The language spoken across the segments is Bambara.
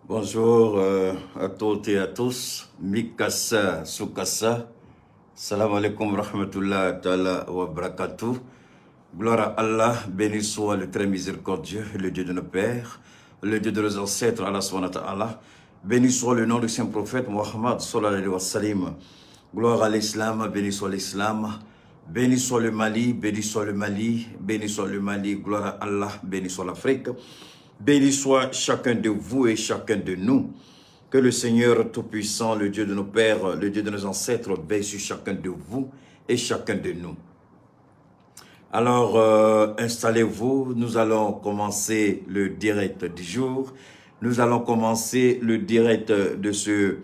Bonjour à toutes et à tous. Mikasa Sukasa. Salam alaikum rahmatullah ta'ala wa barakatuh. Gloire à Allah, béni soit le très miséricordieux, le Dieu de nos pères, le Dieu de nos ancêtres, Allah subhanahu wa ta'ala. Béni soit le nom du saint prophète Muhammad sallallahu alayhi wa sallam. Gloire à l'islam, béni soit l'islam. Béni soit le Mali, béni soit le Mali, béni soit le Mali, gloire à Allah, béni soit l'Afrique. Béni soit chacun de vous et chacun de nous. Que le Seigneur Tout-Puissant, le Dieu de nos pères, le Dieu de nos ancêtres, veille sur chacun de vous et chacun de nous. Alors, installez-vous, nous allons commencer le direct du jour. Nous allons commencer le direct de ce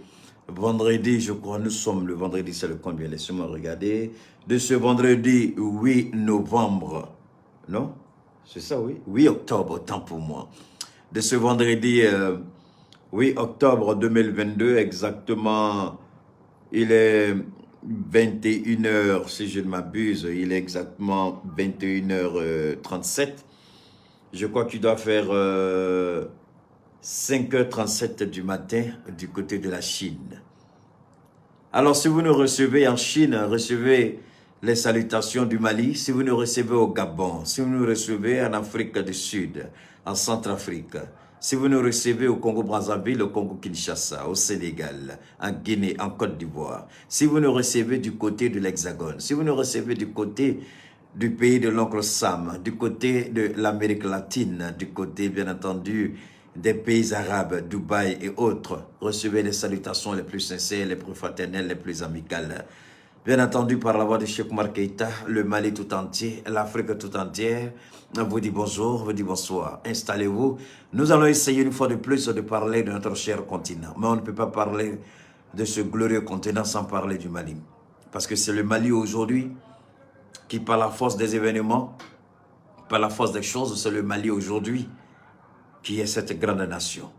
vendredi, je crois, nous sommes le vendredi, c'est le combien? Laissez-moi regarder. De ce vendredi 8 novembre, non? C'est ça, oui? 8 octobre, autant pour moi. De ce vendredi 8 octobre 2022, exactement, il est 21h, si je ne m'abuse, il est exactement 21h37. Je crois qu'il doit faire 5h37 du matin du côté de la Chine. Alors, si vous nous recevez en Chine, recevez les salutations du Mali. Si vous nous recevez au Gabon, si vous nous recevez en Afrique du Sud, en Centrafrique, si vous nous recevez au Congo-Brazzaville, au Congo-Kinshasa, au Sénégal, en Guinée, en Côte d'Ivoire, si vous nous recevez du côté de l'Hexagone, si vous nous recevez du côté du pays de l'oncle Sam, du côté de l'Amérique latine, du côté, bien entendu, des pays arabes, Dubaï et autres, recevez les salutations les plus sincères, les plus fraternelles, les plus amicales. Bien entendu, par la voix de Cheikh Oumar Keïta, le Mali tout entier, l'Afrique tout entière, vous dit bonjour, vous dit bonsoir. Installez-vous. Nous allons essayer une fois de plus de parler de notre cher continent. Mais on ne peut pas parler de ce glorieux continent sans parler du Mali. Parce que c'est le Mali aujourd'hui qui, par la force des événements, par la force des choses, c'est le Mali aujourd'hui qui est cette grande nation,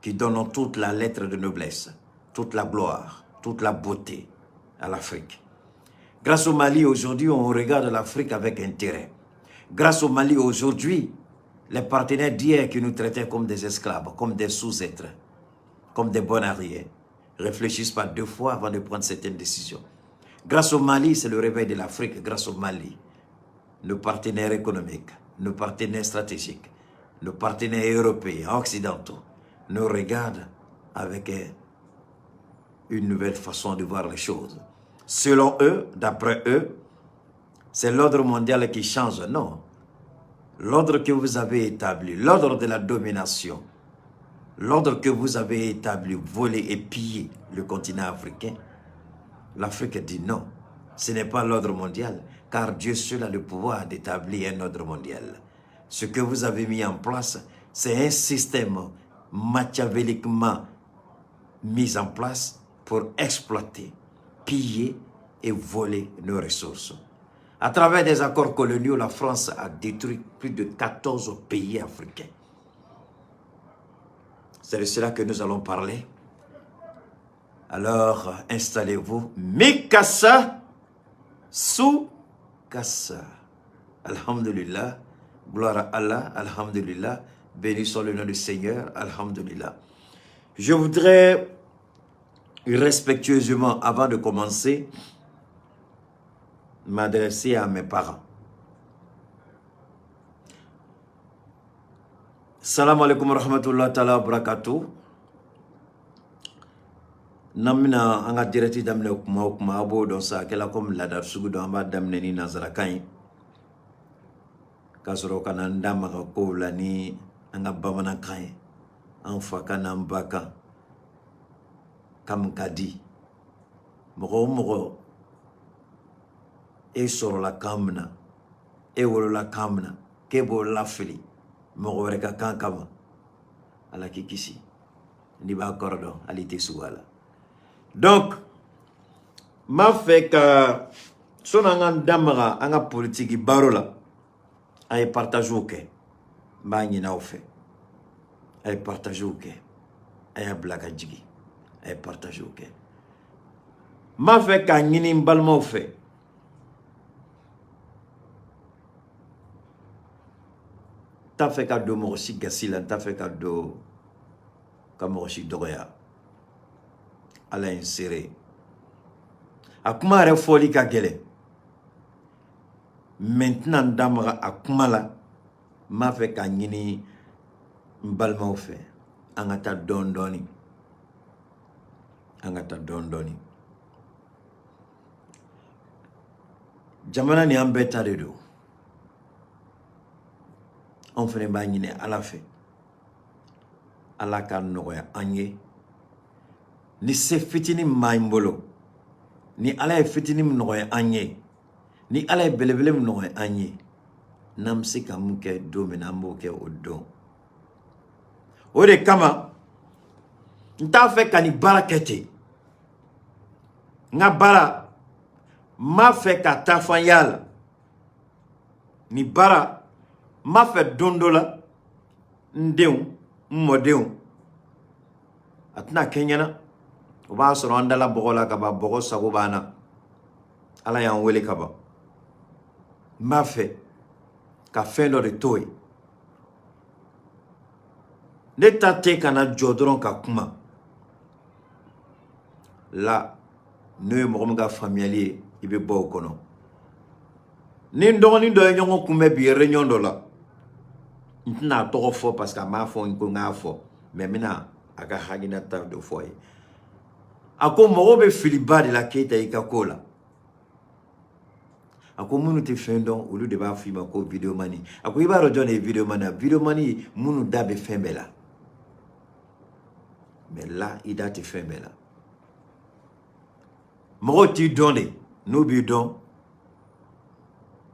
qui donne toute la lettre de noblesse, toute la gloire, toute la beauté à l'Afrique. Grâce au Mali, aujourd'hui, on regarde l'Afrique avec intérêt. Grâce au Mali, aujourd'hui, les partenaires d'hier qui nous traitaient comme des esclaves, comme des sous-êtres, comme des bons arrières, réfléchissent pas deux fois avant de prendre certaines décisions. Grâce au Mali, c'est le réveil de l'Afrique. Grâce au Mali, nos partenaires économiques, nos partenaires stratégiques, nos partenaires européens, occidentaux, nous regardent avec une nouvelle façon de voir les choses. Selon eux, d'après eux, c'est l'ordre mondial qui change. Non. L'ordre que vous avez établi, l'ordre de la domination, l'ordre que vous avez établi, volé et pillé le continent africain, l'Afrique dit non. Ce n'est pas l'ordre mondial, car Dieu seul a le pouvoir d'établir un ordre mondial. Ce que vous avez mis en place, c'est un système machiavéliquement mis en place pour exploiter, piller et voler nos ressources. À travers des accords coloniaux, la France a détruit plus de 14 pays africains. C'est de cela que nous allons parler. Alors, installez-vous. Mikasa Sukasa. Alhamdulillah. Gloire à Allah. Alhamdulillah. Béni soit le nom du Seigneur. Alhamdulillah. Je voudrais respectueusement, avant de commencer, m'adresser à mes parents. Salam alaikum wa rahmatullahi ta'ala wa barakatuh. N'an bɛna an ka direct daminɛ kuma o kuma, a b'o dɔn sa, a kɛla komi laada sugu dɔ, an b'a daminɛ ni nanzarakan ye k'a sɔrɔ ka na n da maga kow la ni an ka bamanankan ye, an fa kan n'an ba kan, kan min ka di mɔgɔ o mɔgɔ. E sɔrɔla kan min na, e wolola kan min na, k'e b'o lafili mɔgɔ wɛrɛ ka kan kama, Ala k'i kisi. N'i b'a kɔrɔ dɔn, hali i tɛ sugu a la. Donc n b'a fɛ ka sɔnni an k'an da maga an ka politiki baro la, a ye partagew kɛ. N b'a ɲini aw fɛ, a ye partagew kɛ, a y'a bila ka jigin, a ye partagew kɛ. N b'a fɛ k'a ɲini n balimaw fɛ, n t'a fɛ ka don mɔgɔ si gasi la, n t'a fɛ ka don Ka mɔgɔ si dɔgɔya. Ala ye n seere. A kuma yɛrɛ fɔli ka gɛlɛn, mais n tɛna n da maga a kuma la. N b'a fɛ k'a ɲini n balimaw fɛ, an ka taa dɔɔni dɔɔni, an ka taa dɔɔni dɔɔni. Jamana nin, an bɛɛ ta de don. Anw fana b'a ɲini Ala fɛ, Ala ka nɔgɔya an ye. Ni se fitinin min b'an bolo, ni Ala ye fitinin min nɔgɔya an ye, ni Ala ye belebele min nɔgɔya an ye, n'an bɛ se ka mun kɛ don min na, an b'o kɛ o don. O de kama n t'a fɛ ka nin baara kɛ ten. N ka baara, n b'a fɛ ka taa fan y'a la. Nin baara, n b'a fɛ don dɔ la, n denw, n mɔdenw, a tɛna kɛ ɲɛna, o b'a sɔrɔ an dala bɔgɔ la ka ban, bɔgɔ sago b'an na, Ala y'an wele ka ban. N b'a fɛ ka fɛn dɔ de to yen. Ne ta tɛ ka na jɔ dɔrɔn ka kuma la. N'o ye mɔgɔ min ka faamuyali ye, i bɛ bɔ o kɔnɔ. Ni n dɔgɔnin dɔ ye ɲɔgɔn kunbɛn bi réunion dɔ la, n tɛna a tɔgɔ fɔ parce que a m'a fɔ n ko n k'a fɔ, mais n bɛna a ka hakilinata dɔ fɔ a ye. A ko mɔgɔw bɛ filiba de la Keyita i ka ko la. A ko minnu tɛ fɛn dɔn, olu de b'a fɔ i ma ko videomani. A ko i b'a dɔn jɔn de ye videomani ye? Videomani ye minnu da bɛ fɛn bɛɛ la, mais la i da tɛ fɛn bɛɛ la. Mɔgɔw t'i dɔn de. N'u b'i dɔn,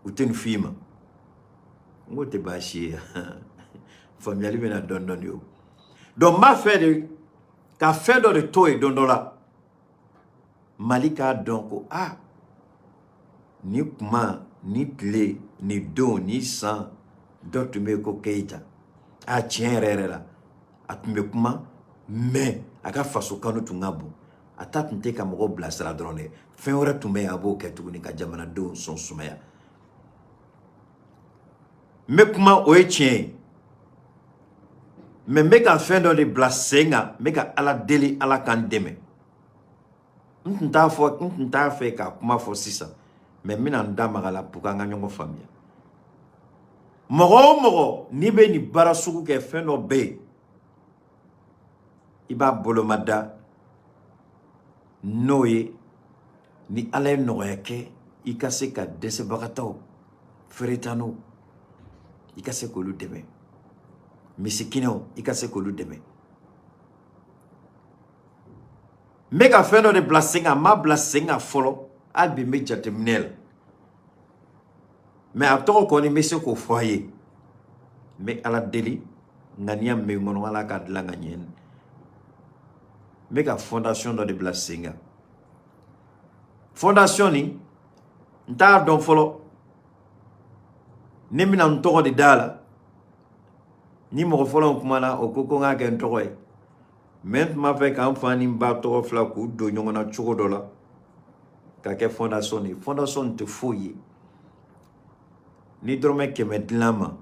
u tɛ nin f'i ma. N k'o tɛ baasi ye, faamuyali bɛ na dɔɔni dɔɔni. O donc n b'a fɛ de ka fɛn dɔ de to yen don dɔ la, Mali k'a dɔn ko a ni kuma ni tile ni don ni san dɔ tun bɛ yen ko Keyita. A tiɲɛ yɛrɛ yɛrɛ la, a tun bɛ kuma, mais a ka faso kanu tun ka bon. A ta tun tɛ ka mɔgɔw bilasira dɔrɔn dɛ, fɛn wɛrɛ tun bɛ yen, a b'o kɛ tuguni ka jamanadenw sɔn sumaya. N bɛ kuma, o ye tiɲɛ ye, mais n bɛ ka fɛn dɔ de bila sen kan. N bɛ ka Ala deli, Ala k'an dɛmɛ. N tun t'a fɔ, n tun t'a fɛ ka kuma fɔ sisan, mais n bɛna n da maga la pour que an ka ɲɔgɔn faamuya. Mɔgɔ o mɔgɔ n'i bɛ nin baara sugu kɛ, fɛn dɔ bɛ yen i b'a bolomada, n'o ye ni Ala ye nɔgɔya kɛ, i ka se ka dɛsɛbagatɔw, feeretanw, i ka se k'olu dɛmɛ, misikinɛw, i ka se k'olu dɛmɛ. N bɛ ka fɛn dɔ de bila sen kan. N m'a bila sen kan fɔlɔ, hali bi n bɛ jateminɛ la, mais a tɔgɔ kɔni, n bɛ se k'o fɔ a ye. N bɛ Ala deli, ŋaniya min bɛ n kɔnɔ, Ala k'a dilan ka ɲɛ. N bɛ ka fondation dɔ de bila sen kan. Fondation nin, n t'a dɔn fɔlɔ ne bɛna n tɔgɔ de d'a la. Ni mɔgɔ fɔlɔ kumana, o ko ko n k'a kɛ n tɔgɔ ye, mais n tun b'a fɛ k'an fa ni n ba tɔgɔ fila k'u don ɲɔgɔn na cogo dɔ la ka kɛ fondation de ye. Fondation nin tɛ foyi ye. Ni dɔrɔmɛ 100 dilan ma,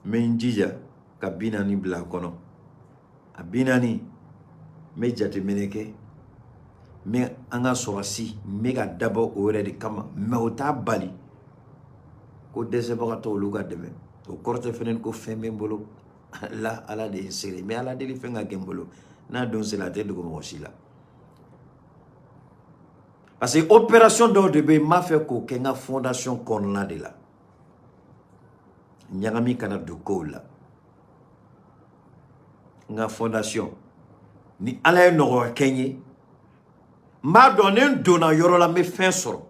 n bɛ n jija ka 40 bila a kɔnɔ. A 40, n bɛ jateminɛ kɛ, n bɛ an ka sɔrɔsi, n bɛ ka dabɔ o yɛrɛ de kama. Mais o t'a bali ko dɛsɛbagatɔ, olu ka dɛmɛ. O kɔrɔ tɛ fɛnɛ ko fɛn bɛ n bolo la. Ala de ye n seere. N bɛ Ala deli fɛn ka kɛ n bolo. N'a don sera, a tɛ dogo mɔgɔ si la, parce que opération dɔw de bɛ yen, n b'a fɛ k'o kɛ n ka fondation kɔnɔna de la, ɲagami kana don kow la. N ka fondation, ni Ala ye nɔgɔya kɛ n ye, n b'a dɔn ni n donna yɔrɔ la, n bɛ fɛn sɔrɔ.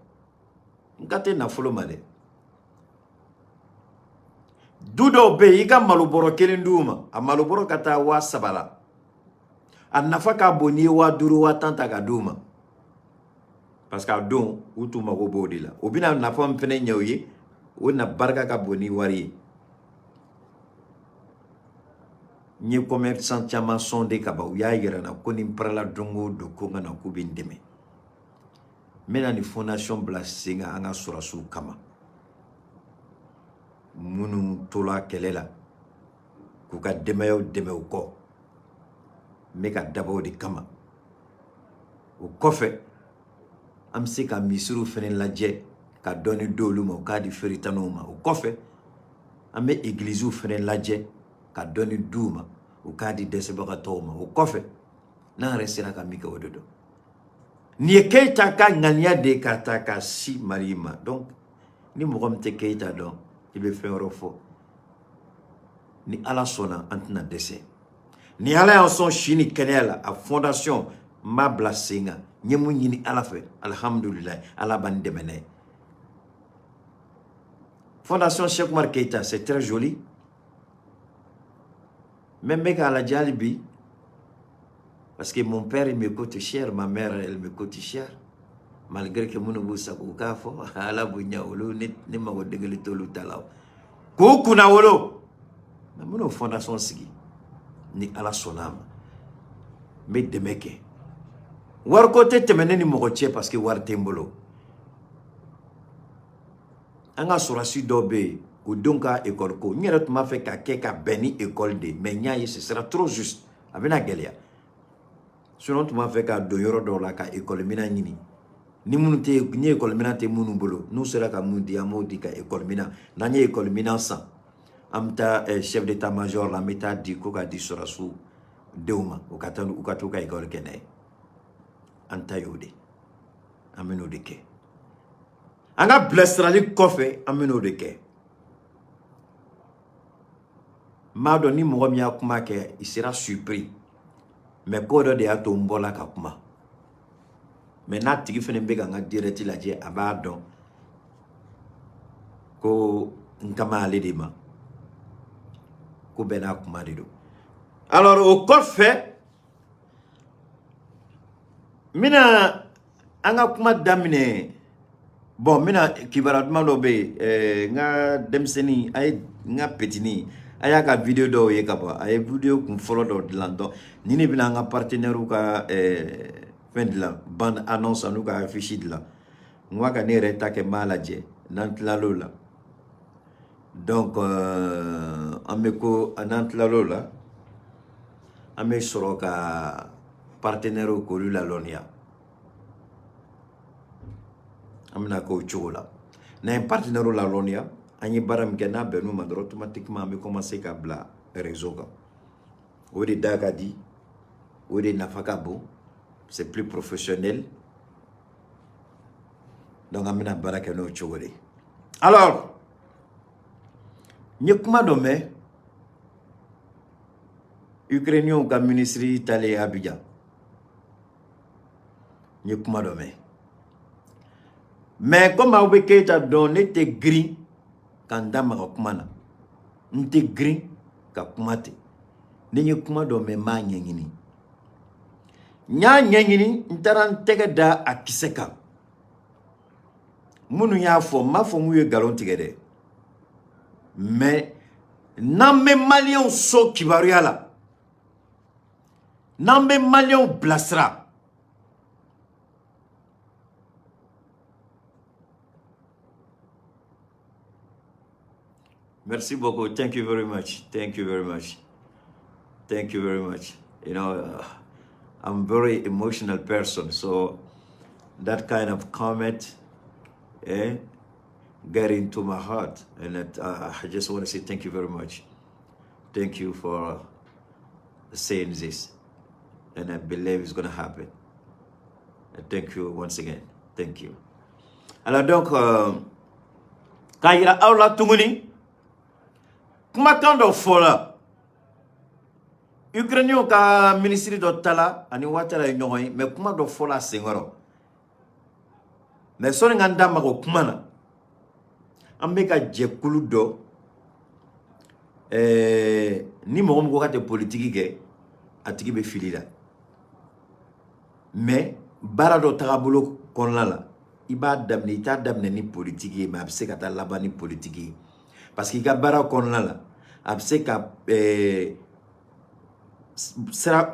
N ka tɛ nafolo ma dɛ. Du dɔw bɛ yen, i ka malo bɔrɔ kelen d'u ma, a malo bɔrɔ ka taa 3000 la, a nafa ka bon n'i ye 5000, 10,000 ta ka d'u ma, parce que a don u t'u mago b'o de la. O bɛna nafa min fɛnɛ ɲɛ u ye, o na barika ka bon ni wari ye. N ye commerçant caman sondé ka ban, u y'a yira n na ko ni n parala don o don, ko n ka na, k'u bɛ n dɛmɛ. N bɛna nin fondation bila sen kan an ka sɔrɔsiw kama, minnu tola kɛlɛ la, k'u ka denbayaw dɛmɛ u kɔ. N bɛ ka dabɔ o de kama. O kɔfɛ, an bɛ se ka misiriw fɛnɛ lajɛ ka dɔɔni d'olu ma, u k'a di feeretanw ma. O kɔfɛ, an bɛ egiliziw fɛnɛ lajɛ ka dɔɔni d'u ma, u k'a di dɛsɛbagatɔw ma. O kɔfɛ, n'an yɛrɛ sera ka min kɛ, o de don. Nin ye Keyita ka ŋaniya de ye ka ta ka si Mali ma. Donc ni mɔgɔ min tɛ Keyita dɔn, i bɛ fɛn wɛrɛ fɔ. Ni Ala sɔnna, an tɛna dɛsɛ. Ni Ala y'an sɔn si ni kɛnɛya la, a fondation n b'a bila sen kan. N ye mun ɲini Ala fɛ, alihamudulilayi, Ala b'an dɛmɛ n'a ye. Fondation Cheikh Oumar Keita, c'est très joli, mais n bɛ k'a lajɛ hali bi, parce que mon père, il me coûte cher, ma mère, elle me coûte cher, malgré que minnu b'u sago u k'a fɔ Ala bonya olu, ne mago degeli t'olu ta la k'u kunna wolo. Mais n bɛn'o fondation sigi, ni Ala sɔnna a ma, n bɛ dɛmɛ kɛ. Wariko tɛ tɛmɛ ne ni mɔgɔ cɛ, parce que wari tɛ n bolo. An ka sɔrɔsi dɔw bɛ yen, o denw ka école ko, n yɛrɛ tun b'a fɛ ka kɛ ka bɛn ni école de ye, mais n y'a ye ce sera trop juste, a bɛna gɛlɛya. Sinon n tun b'a fɛ ka don yɔrɔ dɔw la ka école minɛn ɲini, ni minnu tɛ, ni école minɛn tɛ minnu bolo, n'u sera ka mun di, an b'o di ka école minɛn. N'an ye école minɛn san, an bɛ taa chef d'état major la, an bɛ taa di ko k'a di sɔrɔsiw denw ma, u ka taa, u ka t'u ka école kɛ n'a ye. An ta y'o de, an bɛ n'o de kɛ. An ka bilasirali kɔfɛ, an bɛ n'o de kɛ. N b'a dɔn ni mɔgɔ min y'a kuma kɛ, il sera surpris, mais ko dɔ de y'a to n bɔla ka kuma. Mais n'a tigi fɛnɛ bɛ ka n ka direct lajɛ, a b'a dɔn ko n kama ale de ma, ko bɛɛ n'a kuma de don. Alors o kɔfɛ, n bɛna an ka kuma daminɛ. Bon, n bɛna kibaruya duman dɔ bɛ yen. N ka denmisɛnnin, a ye n ka petini, a y'a ka vidéo dɔw ye ka ban. A ye vidéo kun fɔlɔ dɔw dilan. Donc ni ne bɛna an ka partenaire ka fɛn dilan, bande annonce n'u ka affiche dilan, n ko ka ne yɛrɛ ta kɛ, n b'a lajɛ. N'an tilal'o la, donc an bɛ ko, n'an tilal'o la, an bɛ sɔrɔ ka partenaire k'olu lalɔnniya. An bɛna k'o cogo la. N'an ye partenaire lalɔnniya, an ye baara min kɛ, n'a bɛnn'u ma dɔrɔn, automatiquement an bɛ commencer ka bila réseau kan. O de da ka di, o de nafa ka bon, c'est plus professionnel. Donc an bɛna baara kɛ n'o cogo de ye. Alors n ye kuma dɔ mɛn, Ukrainiens ka ministre talen Abidjan, n ye kuma dɔ mɛn. Mais comme aw bɛ Keyita dɔn, ne tɛ girin ka n da maga kuma na, n tɛ girin ka kuma ten. Ni n ye kuma dɔ mɛn, n b'a ɲɛɲini. N y'a ɲɛɲini, n taara n tɛgɛ da a kisɛ kan. Minnu y'a fɔ, n m'a fɔ k'u ye nkalon tigɛ dɛ, mais n'an bɛ maliyɛnw so kibaruya la, n'an bɛ maliyɛnw bilasira, Merci beaucoup. Thank you very much. Thank you very much. Thank you very much. I'm very emotional person, so that kind of comment get into my heart, and I just want to say thank you very much. Thank you for saying this, and I believe it's going to happen. And thank you once again. Thank you. Alors donc, k'a yira aw la tuguni, kumakan dɔ fɔla, Ukrainiens ka ministre dɔ tala ani Ouattara ye ɲɔgɔn ye, mais kuma dɔ fɔla a senkɔrɔ. Mais sɔnni ka n da maga o kuma na, an bɛ ka jɛkulu dɔ, ni mɔgɔ min ko k'a tɛ politiki kɛ, a tigi bɛ fili la. Mais baara dɔ tagabolo kɔnɔna la, i b'a daminɛ, i t'a daminɛ ni politiki ye, mais a bɛ se ka taa laban ni politiki ye, parce que i ka baara kɔnɔna la, a bɛ se ka sira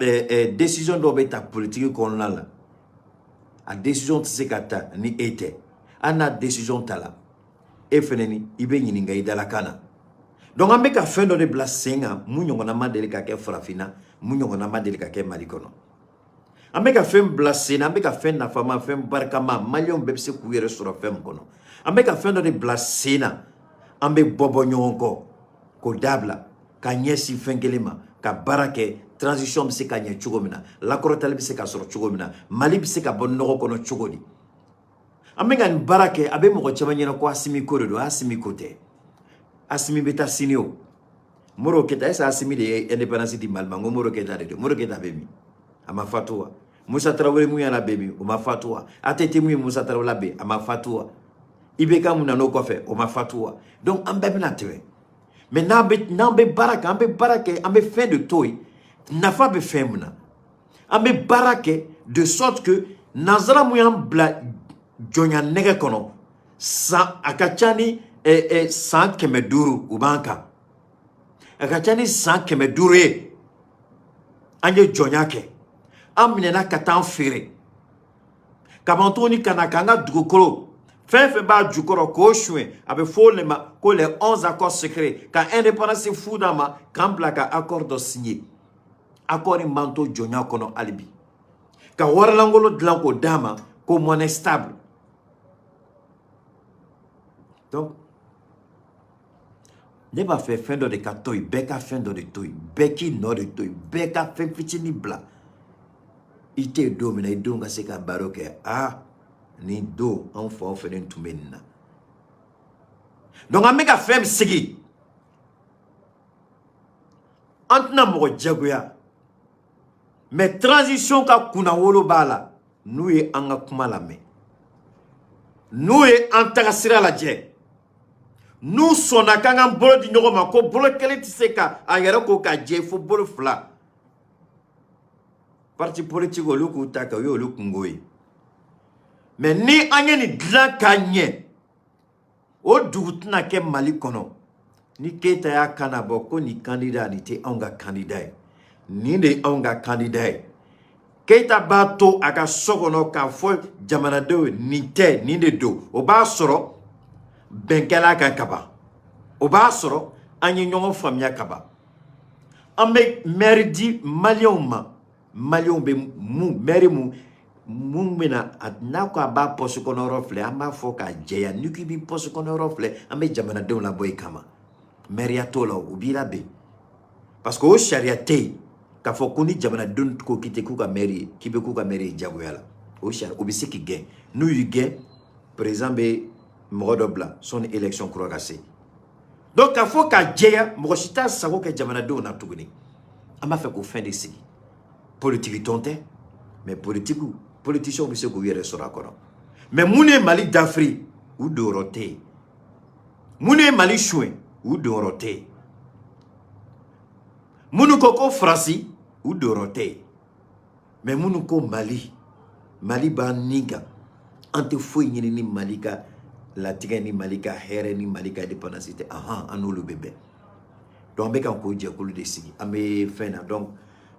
décision dɔw bɛ ta politiki kɔnɔna la. A décision tɛ se ka ta ni e tɛ. Hali n'a décision ta la, e fɛnɛ ni i bɛ ɲininka i dalakan na. Donc an bɛ ka fɛn dɔ de bila sen kan mun ɲɔgɔnna ma deli ka kɛ Farafinna, mun ɲɔgɔnna ma deli ka kɛ Mali kɔnɔ. An bɛ ka fɛn bila sen na, an bɛ ka fɛn nafama, fɛn barikama, Maliyɛnw bɛɛ bɛ se k'u yɛrɛ sɔrɔ fɛn min kɔnɔ. An bɛ ka fɛn dɔ de bila sen na, an bɛ bɔ bɔ ɲɔgɔn kɔ k'o dabila, ka ɲɛsin fɛn kelen ma, ka baara kɛ. Transition bɛ se ka ɲɛ cogo min na, lakɔrɔtali bɛ se ka sɔrɔ cogo min na, Mali bɛ se ka bɔ nɔgɔ kɔnɔ cogo di. An bɛ ka nin baara kɛ, a bɛ mɔgɔ caman ɲɛna ko Asimi ko de don. Asimi ko tɛ, Asimi bɛ taa sini. O Modibo Keyita, est ce que Asimi de ye indépendance di Mali ma? N ko Modibo Keyita de don. Modibo Keyita bɛ min? A ma fatu wa? Musa Tarawele mun y'a bɛ min? O ma fatu wa? ATT mun ye Musa Tarawele bɛ, a ma fatu wa? IBK mun nana o kɔfɛ, o ma fatu wa? Donc an bɛɛ bɛna tɛmɛ. Mais n'an bɛ baara kɛ, an bɛ baara kɛ, an bɛ fɛn de to yen, nafa bɛ fɛn min na. An bɛ baara kɛ de sorte que nanzara mun y'an bila jɔnya nɛgɛ kɔnɔ, san a ka ca ni san 500, u b'an kan, a ka ca ni san 500 ye, an ye jɔnya kɛ, an minɛna ka taa an feere ka ban tuguni ka na k'an ka dugukolo fɛn fɛn b'a jukɔrɔ k'o suɲɛ. A bɛ fɔ o de ma ko les 11 accords secrets, ka indépendance fu d'an ma, k'an bila ka accord dɔ signer. Accord in b'an to jɔnya kɔnɔ hali bi, ka warilankolon dilan k'o d'a ma ko monnaie stable. Donc ne b'a fɛ fɛn dɔ de ka to yen, bɛɛ ka fɛn dɔ de to yen, bɛɛ k'i nɔ de to yen, bɛɛ ka fɛn fitinin bila. I tɛ yen don min na, i denw ka se ka baro kɛ: aa, nin don anw faw fɛnɛ tun bɛ nin na. Donc an bɛ ka fɛn min sigi, an tɛna mɔgɔ jagoya, mais transition ka kunnawolo b'a la n'u ye an ka kuma lamɛn, n'u ye an taga sira lajɛ, n'u sɔnna k'an k'an bolo di ɲɔgɔn ma, ko bolo kelen tɛ se ka a yɛrɛ ko ka jɛ fo bolo fila. Parti politique, olu k'u ta kɛ, o y'olu kungo ye. Mais ni an ye nin dilan k'a ɲɛ, o dugu tɛna kɛ Mali kɔnɔ ni Keyita y'a kan na bɔ ko nin candidat nin tɛ anw ka candidat ye, nin de ye anw ka candidat ye. Keyita b'a to a ka so kɔnɔ k'a fɔ jamanadenw ye nin tɛ, nin de don. O b'a sɔrɔ bɛn kɛla kan kaban, o b'a sɔrɔ an ye ɲɔgɔn faamuya kaban. An bɛ maire di Maliyɛnw ma, Maliyɛnw bɛ mun maire mun bɛna n'a ko a b'a poste kɔnɔ yɔrɔ filɛ, an b'a fɔ k'a jɛya: n'i ko i b'i poste kɔnɔ yɔrɔ filɛ, an bɛ jamanadenw labɔ i kama. Maire t'o la, o b'i labɛn, parce que o sariya tɛ yen k'a fɔ ko ni jamanadenw ko k'i tɛ k'u ka maire ye, k'i bɛ k'u ka maire ye jagoya la. O sariya, o bɛ se k'i gɛn. N'u y'i gɛn, président bɛ mɔgɔ dɔ bila sɔnni élection kura ka se. Donc k'a fɔ k'a jɛya, mɔgɔ si t'a sago kɛ jamanadenw na tuguni. An b'a fɛ k'o fɛn de sigi. Politiki tɔn tɛ, mais politiki politiciens bɛ se k'u yɛrɛ sɔrɔ a kɔnɔ. Mais mun ye Mali dafiri, u donyɔrɔ tɛ yen. Mun ye Mali suɲɛ, u donyɔrɔ tɛ yen. Minnu ko ko Faransi, u donyɔrɔ tɛ yen. Mais minnu ko Mali, Mali b'an ni kan, an tɛ foyi ɲini ni Mali ka latigɛ, ni Mali ka hɛrɛ, ni Mali ka indépendance tɛ, ahan, an n'olu bɛ bɛn. Donc an bɛ ka k'o jɛkulu de sigi, an bɛ fɛn na. Donc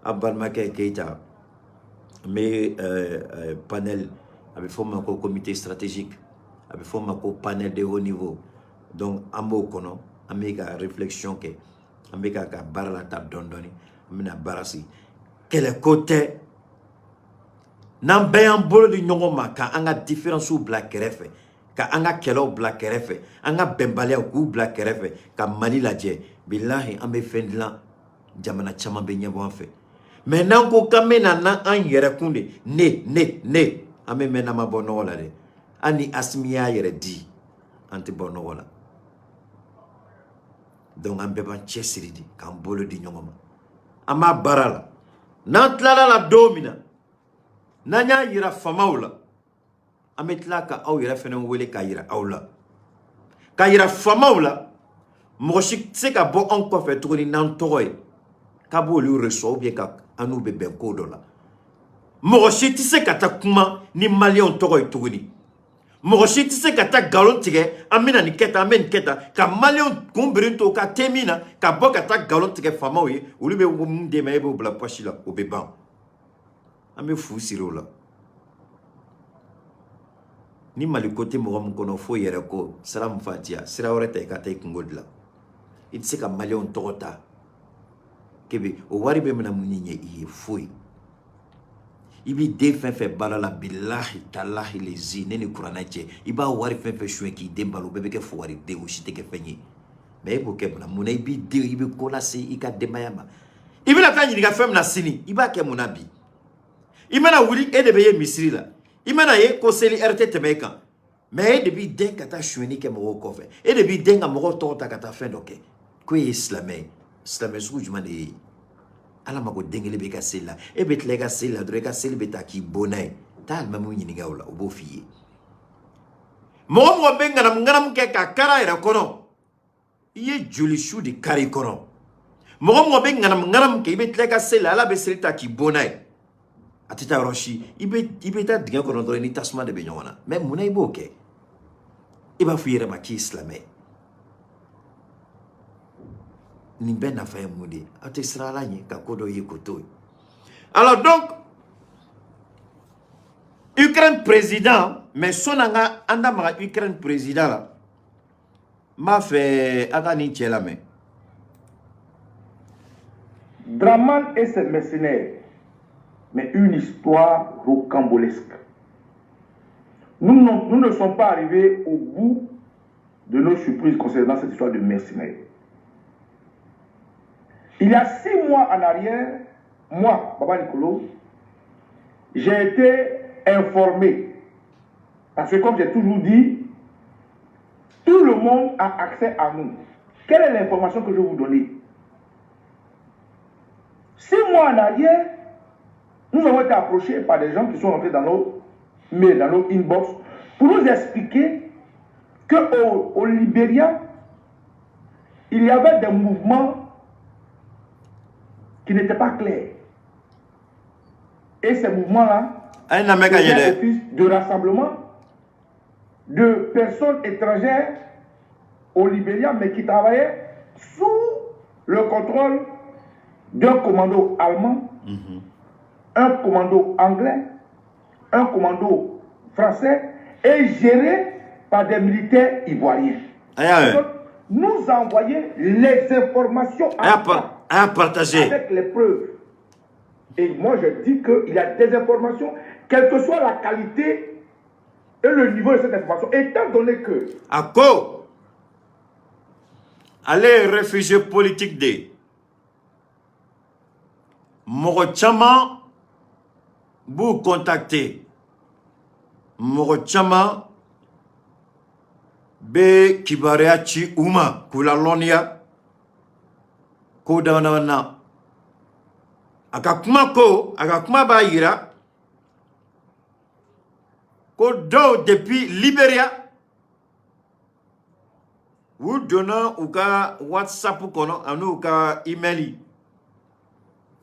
an balimakɛ Keyita, n bɛ panel, a bɛ fɔ o ma ko comité stratégique, a bɛ fɔ o ma ko panel de haut niveau. Donc an b'o kɔnɔ, an bɛ ka réflexion kɛ, an bɛ ka baara la ta dɔɔni dɔɔni, an bɛna baara sigi. Kɛlɛko tɛ. N'an bɛɛ y'an bolo di ɲɔgɔn ma, ka an ka différences bila kɛrɛfɛ, ka an ka kɛlɛw bila kɛrɛfɛ, an ka bɛnbaliyaw k'u bila kɛrɛfɛ, ka Mali lajɛ, bilahi, an bɛ fɛn dilan, jamana caman bɛ ɲɛbɔ an fɛ. Mais n'an ko k'an bɛ na n'an yɛrɛ kun de, ne ne ne, an bɛ mɛn n'an ma bɔ nɔgɔ la dɛ. Hali ni Asimi y'a yɛrɛ di, an tɛ bɔ nɔgɔ la. Donc an bɛɛ b'an cɛsiri de k'an bolo di ɲɔgɔn ma, an b'a baara la. N'an tilala la don min na, n'an y'a yira faamaw la, an bɛ tila ka aw yɛrɛ fɛnɛ wele k'a yira aw la, k'a yira faamaw la. Mɔgɔ si tɛ se ka bɔ anw kɔfɛ tuguni n'an tɔgɔ ye k'a b'olu reçoit ou bien ka an n'u bɛ bɛn ko dɔ la. Mɔgɔ si tɛ se ka taa kuma ni Maliyɛnw tɔgɔ ye tuguni. Mɔgɔ si tɛ se ka taa nkalon tigɛ, an bɛna nin kɛ tan, an bɛ nin kɛ tan, ka Maliyɛnw kun biri to ka te min na, ka bɔ ka taa nkalon tigɛ faamaw ye. Olu bɛ mun d'e ma, e b'o bila poche la, o bɛ ban. An bɛ fu siri o la. Ni Mali ko tɛ mɔgɔ min kɔnɔ, fo yɛrɛ ko sira min fatiya, sira wɛrɛ ta i ka taa i kungo dilan. I tɛ se ka Maliyɛnw tɔgɔ ta kebe. O wari bɛ mina mun ni ɲɛ i ye? Foyi. I b'i den fɛn fɛn baara la, bilahi talahi lezi, ne ni Kuranɛ cɛ, i b'a wari fɛn fɛn suɲɛ k'i den balo, o bɛɛ bɛ kɛ fugari den, o si tɛ kɛ fɛn ye. Mais e b'o kɛ mun na? Mun na i b'i den, i bɛ ko lase i ka denbaya ma? I bɛna taa ɲininka fɛn min na sini, i b'a kɛ mun na bi? I mana wuli, e de bɛ ye misiri la. I mana ye ko seli heure tɛ tɛmɛ e kan, mais e de b'i den ka taa sonyɛni kɛ mɔgɔw kɔfɛ, e de b'i den ka mɔgɔw tɔgɔ ta ka taa fɛn dɔ kɛ, ko e ye silamɛ ye. Silamɛ sugu jumɛn de ye? Ala mako den kelen bɛ i ka seli la, e bɛ tila i ka seli la dɔrɔn, i ka seli bɛ taa k'i bon n'a ye. Taa alimamiw ɲininka o la, o b'o f'i ye. Mɔgɔ mɔgɔ bɛ ŋanamu ŋanamu kɛ ka kari a yɛrɛ kɔnɔ, i ye joli su de kari i kɔnɔ. Mɔgɔ mɔgɔ bɛ ŋanamu ŋanamu kɛ, i bɛ tila i ka seli la, Ala bɛ seli ta k'i bon n'a ye, a tɛ taa yɔrɔ si. I bɛ taa dingɛ kɔnɔ dɔrɔn, i ni tasuma de bɛ ɲɔgɔn na. Mais munna i b'o kɛ? I b'a fɔ i yɛrɛ ma k'i ye silamɛ ye. Nin bɛɛ nafa ye mun de ye? Aw tɛ siran Ala ɲɛ ka ko dɔ ye k'o to yen. Alors donc, Ukraine président, mais sɔnni an ka an da maga Ukraine président la, n b'a fɛ a ka nin cɛ lamɛn. Draman et ses mercenaires, mais une histoire rocambolesque. Nous, nous ne sommes pas arrivés au bout de nos surprises concernant cette histoire de mercenaires. Il y a 6 mois en arrière, moi, Baba Nicolo, j'ai été informé. Parce que comme j'ai toujours dit, tout le monde a accès à nous. Quelle est l'information que je vais vous donner? 6 mois en arrière, nous avons été approchés par des gens qui sont entrés dans nos mails, dans nos inbox, pour nous expliquer qu'au au Libéria, il y avait des mouvements qui n'étaient pas clairs. Et ces mouvements-là A ye lamɛn ka ɲɛ faisaient dɛ. office de rassemblement de personnes étrangères au Libéria, mais qui travaillaient sous le contrôle d'un commando allemand, un commando anglais, un commando français et géré par des militaires ivoiriens. A y'a mɛn. Donc, nous envoyer les informations A y'a par a y'a partager. avec les preuves. Et moi, je dis qu'il y a des informations, quelle que soit la qualité et le niveau de cette information, étant donné que A ko ale ye réfugié politique de ye. Mɔgɔ caman b'u contacter, mɔgɔ caman bɛ kibaruya ci u ma k'u lalɔnniya ko dama dama na. A ka kuma ko, a ka kuma b'a yira ko dɔw depuis Libéria, u donna u ka WhatsApp kɔnɔ ani u ka email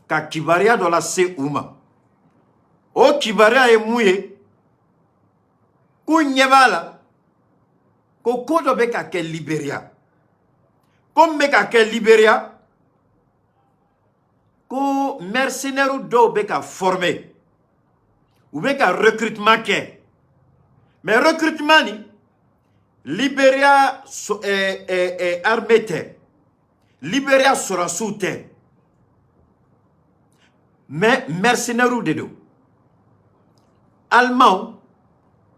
ka kibaruya dɔ lase u ma. O kibaruya ye mun ye? K'u ɲɛ b'a la ko ko dɔ bɛ ka kɛ Libéria, ko min bɛ ka kɛ Libéria, ko mercenaires dɔw bɛ ka former, u bɛ ka recrutement kɛ. Mais recrutement ni Libéria so, armée tɛ, Libéria sɔrɔsiw tɛ, mais mercenaires de don, Allemands,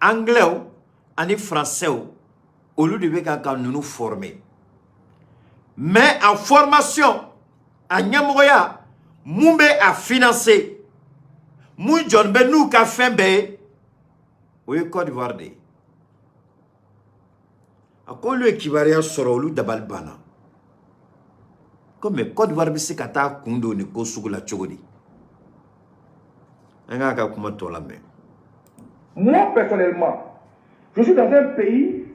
Anglais ani Français, olu de bɛ ka ninnu former. Mais en formation, a ɲɛmɔgɔya, mun bɛ a financer, mun jɔn bɛ n'u ka fɛn bɛɛ ye, o ye Côte d'Ivoire de ye. A ko olu ye kibaruya sɔrɔ, olu dabali banna ko mais Côte d'Ivoire bɛ se ka taa kun don nin ko sugu la cogo di? An k'a ka kuma tɔ lamɛn. Moi, personnellement, je suis dans un pays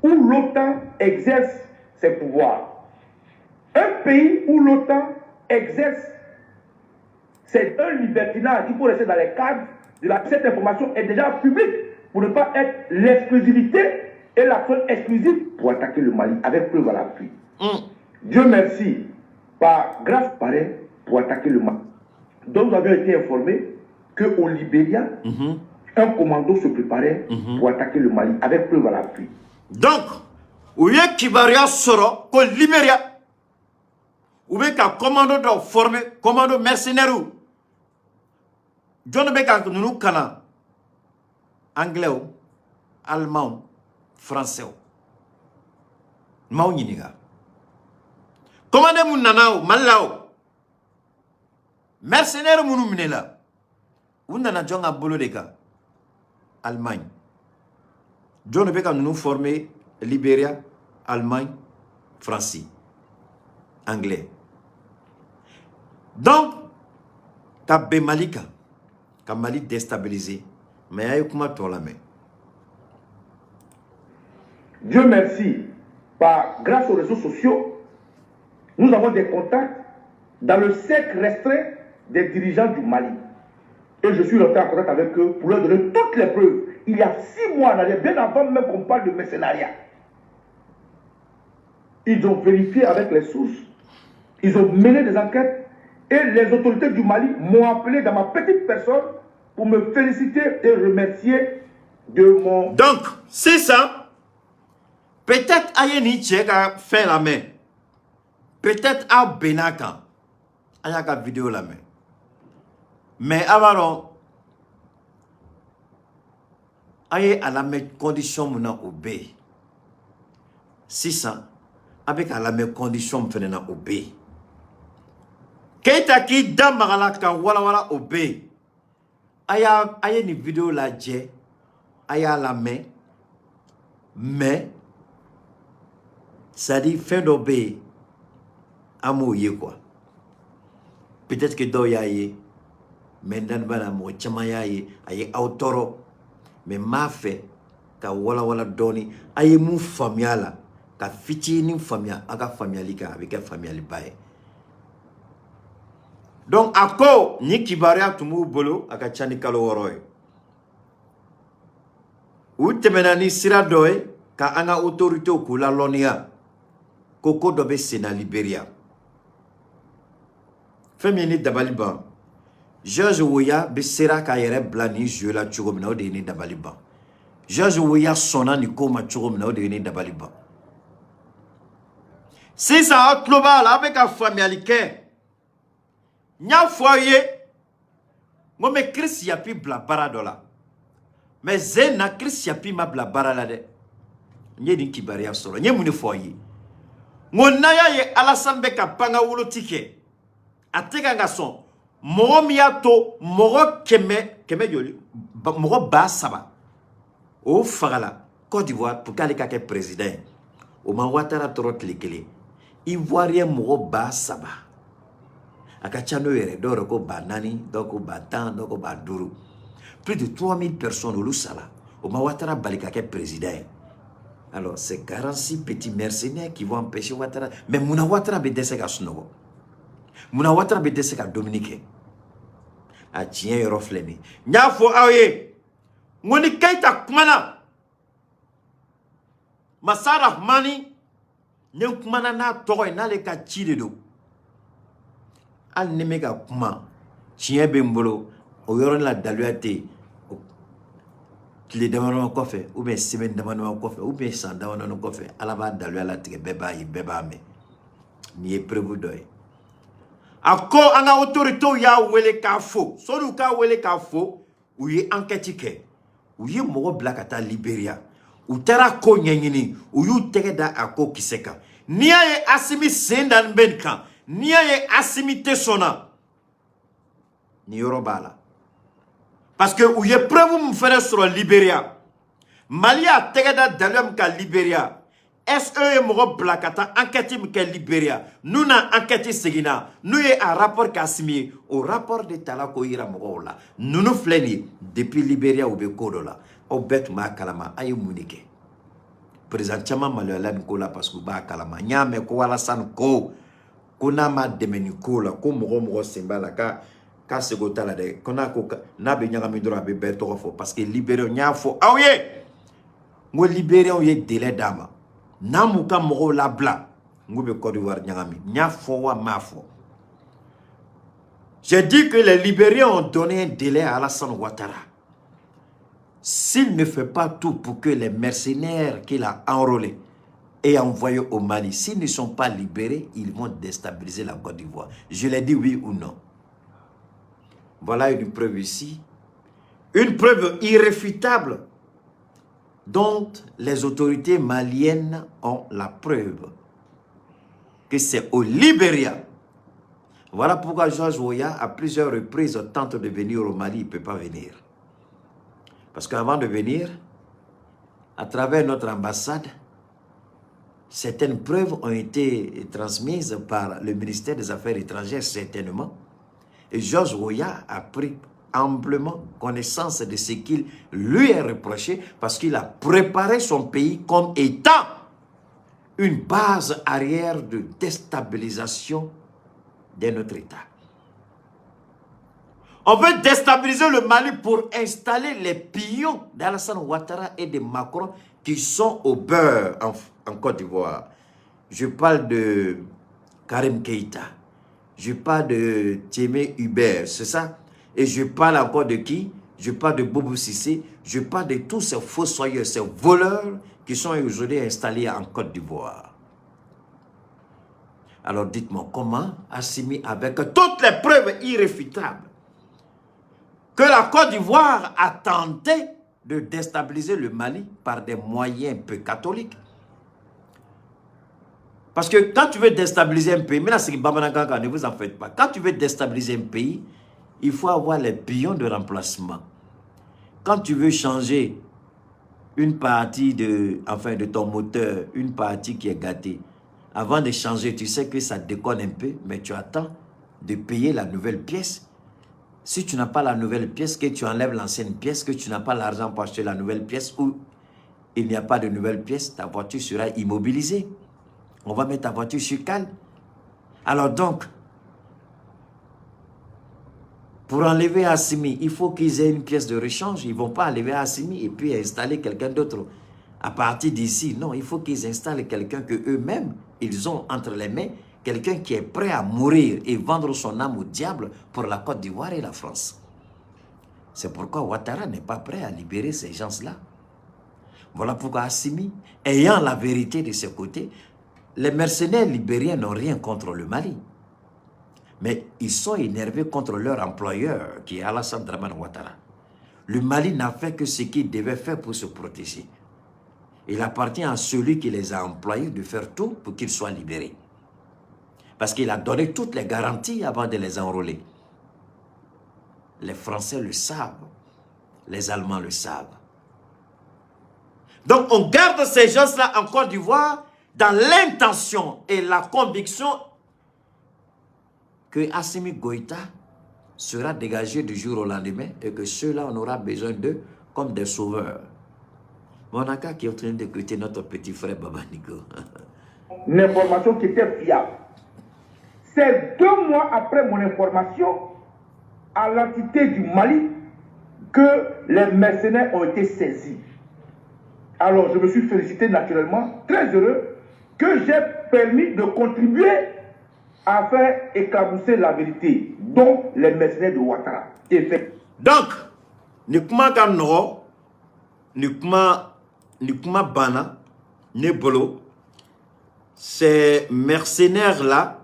où l'OTAN exerce ses pouvoirs. Un pays où l'OTAN exerce, c'est un libertinage. Il faut rester dans les cadres de la. Cette information est déjà publique pour ne pas être l'exclusivité et l'action exclusive pour attaquer le Mali avec preuve à l'appui. Dieu merci, par grâce pareil pour attaquer le Mali. Donc nous avions été informés qu'au Libéria, un commando se préparait pour attaquer le Mali avec preuve à l'appui. Donc u ye kibaruya sɔrɔ ko Libéria U bɛ ka commando dɔw former, commando mercenaires. Jɔn bɛ ka ninnu kalan? Anglais, allemand, français. N m'aw ɲininka, commando mun nana o Mali la, o mercenaires minnu minɛla, u nana jɔn ka bolo de kan? Allemagne. Jɔn de bɛ ka ninnu former? Libéria, Allemagne, France, anglais. Donc ka bɛn Mali kan, ka Mali déstabiliser. Mais a ye kuma tɔ lamɛn. Dieu merci, grâce aux réseaux sociaux, nous avons des contacts dans le cercle restreint des dirigeants du Mali. Et je suis rentré en contact avec eux pour leur donner toutes les preuves. Il y a 6 mois en arrière, bien avant même qu'on parle de mercenariat. Ils ont vérifié avec les sources. Ils ont mené des enquêtes. Et les autorités du Mali m'ont appelé dans ma petite personne pour me féliciter et remercier de mon. Donc, c'est ça. Peut-être a ye nin cɛ ka fɛn lamɛn. Peut-être aw bɛn'a kan. A y'a ka vidéo lamɛn. Mais a b'a dɔn, a ye a lamɛn condition mun na, o bɛ yen. Sisan, a bɛ k'a lamɛn condition min fɛnɛ na, o bɛ yen. Keyita k'i da maga la ka walawala, o bɛ yen. A ye nin vidéo lajɛ, a y'a lamɛn, mais c'est à dire fɛn dɔ bɛ yen, an m'o ye quoi. Peut-être que dɔw y'a ye, mais n dani b'a la, mɔgɔ caman y'a ye, a ye aw tɔɔrɔ. Mais n b'a fɛ ka walawala dɔɔni. A ye mun faamuya a la, ka fitinin faamuya, a ka faamuyali kan, a bɛ kɛ faamuyaliba ye. Donc a ko ni kibaruya tun b'u bolo, a ka ca ni kalo 6 ye. U tɛmɛna ni sira dɔ ye ka an ka autorités k'u lalɔnniya ko ko dɔ bɛ sen na Libéria. Fɛn min ye ni dabali ban, George Weah bɛ sera k'a yɛrɛ bila nin jeu la cogo min na, o de ye ni dabali ban. George Weah sɔnna nin ko ma cogo min na, o de ye ni dabali ban. Sisan aw tulo b'a la, aw bɛ ka faamuyali kɛ. N y'a fɔ aw ye n ko n bɛ Chris Yapi bila baara dɔ la, mais zen na Chris Yapi ma bila baara la dɛ. N ye nin kibaruya sɔrɔ. N ye mun de fɔ aw ye? N ko n'a y'a ye Alassane bɛ ka pangawoloti kɛ, a tɛ ka sɔn mɔgɔ min y'a to mɔgɔ kɛmɛ kɛmɛ joli, mɔgɔ 3000 o fagala Côte d'Ivoire pour k'ale ka kɛ président ye, o ma Ouattara tɔɔrɔ tile kelen. Ivoirien mɔgɔ 3000, a ka ca n'o yɛrɛ, dɔw yɛrɛ ko 4000, dɔw ko 10 000, dɔw ko 5000, plus de 3000 personnes, olu sala, o ma Ouattara bali ka kɛ président ye. Alors c'est 46 petits mercenaires qui vont empêcher Ouattara. Mais munna Ouattara bɛ dɛsɛ ka sunɔgɔ? Munna Ouattara bɛ dɛsɛ ka dumuni kɛ? A tiɲɛ yɔrɔ filɛ nin ye. N y'a fɔ aw ye n ko ni Keyita kumana, Masa Rahmani, ni n kumana n'a tɔgɔ ye, n'ale ka ci de don, hali ni bɛ ka kuma, tiɲɛ bɛ n bolo, o yɔrɔnin la daluya tɛ yen. Tile damadama kɔfɛ, ou bien semaine damadama kɔfɛ, ou bien san damadama kɔfɛ, Ala b'a daluya latigɛ, bɛɛ b'a ye, bɛɛ b'a mɛn. Nin ye preuve dɔ ye. A ko an ka autorités y'a wele k'a fo, sɔnni u k'a wele k'a fo, u ye enquête kɛ, u ye mɔgɔ bila ka taa Libéria, u taara ko ɲɛɲini, u y'u tɛgɛ da a ko kisɛ kan. N'i y'a ye Asimi sen dalen bɛ nin kan, n'i y'a ye Asimi tɛ sɔnna, nin yɔrɔ b'a la, parce que u ye preuve min fɛnɛ sɔrɔ Libéria, Mali y'a tɛgɛ da daluya min kan Libéria, SE ye mɔgɔ bila ka taa enquête min kɛ Libéria, n'u na enquête seginna, n'u ye a rapport kɛ Asimi ye, o rapport de tala k'o yira mɔgɔw la. Ninnu filɛ nin ye, depuis Libéria u bɛ ko dɔ la, aw bɛɛ tun b'a kalama. A ye mun de kɛ? Président caman maloyala nin ko la parce que u b'a kalama. N y'a mɛn ko Alassane ko n'a ma dɛmɛ nin ko la, ko mɔgɔ o mɔgɔ sen b'a la, k'a seko t'a la dɛ, ko n'a ko n'a bɛ ɲagami dɔrɔn, a bɛ bɛɛ tɔgɔ fɔ, parce que Libériens, n y'a fɔ aw ye n ko Libériens ye délai d'a ma, n'a m'u ka mɔgɔw labila, n k'u bɛ Côte d'Ivoire ɲagami. N y'a fɔ wa n m'a fɔ? J'ai dit que les Libériens ont donné un délai à Alassane Ouattara. S'il ne fait pas tout pour que les mercenaires qu'il a enrôlés et envoyés au Mali. S'ils ne sont pas libérés, ils vont déstabiliser la Côte d'Ivoire. Je l'ai dit, oui ou non? Voilà une preuve ici. Une preuve irréfutable dont les autorités maliennes ont la preuve que c'est au Libéria. Voilà pourquoi Georges Weah, à plusieurs reprises, tente de venir au Mali, il ne peut pas venir. Parce qu'avant de venir, à travers notre ambassade, certaines preuves ont été transmises par le ministère des Affaires étrangères, certainement. Et Georges Weah a pris amplement connaissance de ce qu'il lui est reproché parce qu'il a préparé son pays comme étant une base arrière de déstabilisation de notre État. On veut déstabiliser le Mali pour installer les pions d'Alassane Ouattara et de Macron qui sont au beurre en Côte d'Ivoire. Je parle de Karim Keïta. Je parle de Tiémé Hubert, c'est ça? Et je parle encore de qui? Je parle de Boubou Cissé. Je parle de tous ces fossoyeurs, ces voleurs qui sont aujourd'hui installés en Côte d'Ivoire. Alors dites-moi, comment Assimi, avec toutes les preuves irréfutables que la Côte d'Ivoire a tenté de déstabiliser le Mali par des moyens peu catholiques? Parce que quand tu veux déstabiliser un pays, maintenant c'est Bamanankan, ne vous en faites pas. Quand tu veux déstabiliser un pays, il faut avoir les pions de remplacement. Quand tu veux changer une partie de ton moteur, une partie qui est gâtée, avant de changer, tu sais que ça déconne un peu, mais tu attends de payer la nouvelle pièce. Si tu n'as pas la nouvelle pièce, que tu enlèves l'ancienne pièce, que tu n'as pas l'argent pour acheter la nouvelle pièce ou il n'y a pas de nouvelle pièce, ta voiture sera immobilisée. On va mettre ta voiture sur cale. Alors donc, pour enlever Assimi, il faut qu'ils aient une pièce de rechange. Ils ne vont pas enlever Assimi et puis installer quelqu'un d'autre à partir d'ici. Non, il faut qu'ils installent quelqu'un que eux-mêmes, ils ont entre les mains, quelqu'un qui est prêt à mourir et vendre son âme au diable pour la Côte d'Ivoire et la France. C'est pourquoi Ouattara n'est pas prêt à libérer ces gens-là. Voilà pourquoi Assimi, ayant la vérité de ses côtés, les mercenaires libériens n'ont rien contre le Mali. Mais ils sont énervés contre leur employeur, qui est Alassane Dramane Ouattara. Le Mali n'a fait que ce qu'il devait faire pour se protéger. Il appartient à celui qui les a employés de faire tout pour qu'ils soient libérés. Parce qu'il a donné toutes les garanties avant de les enrôler. Les Français le savent. Les Allemands le savent. Donc on garde ces gens-là en Côte d'Ivoire dans l'intention et la conviction que Assimi Goïta sera dégagé du jour au lendemain et que ceux-là, on aura besoin d'eux comme des sauveurs. Monaka qui est en train d'écouter notre petit frère Babanigo. Une information qui était fiable. C'est 2 mois après mon information à l'entité du Mali que les mercenaires ont été saisis. Alors je me suis félicité naturellement, très heureux, que j'ai permis de contribuer à faire éclabousser la vérité, dont les mercenaires de Ouattara. Donc, ni kuma ka nɔgɔ, ni kuma banna ne bolo, ces mercenaires-là,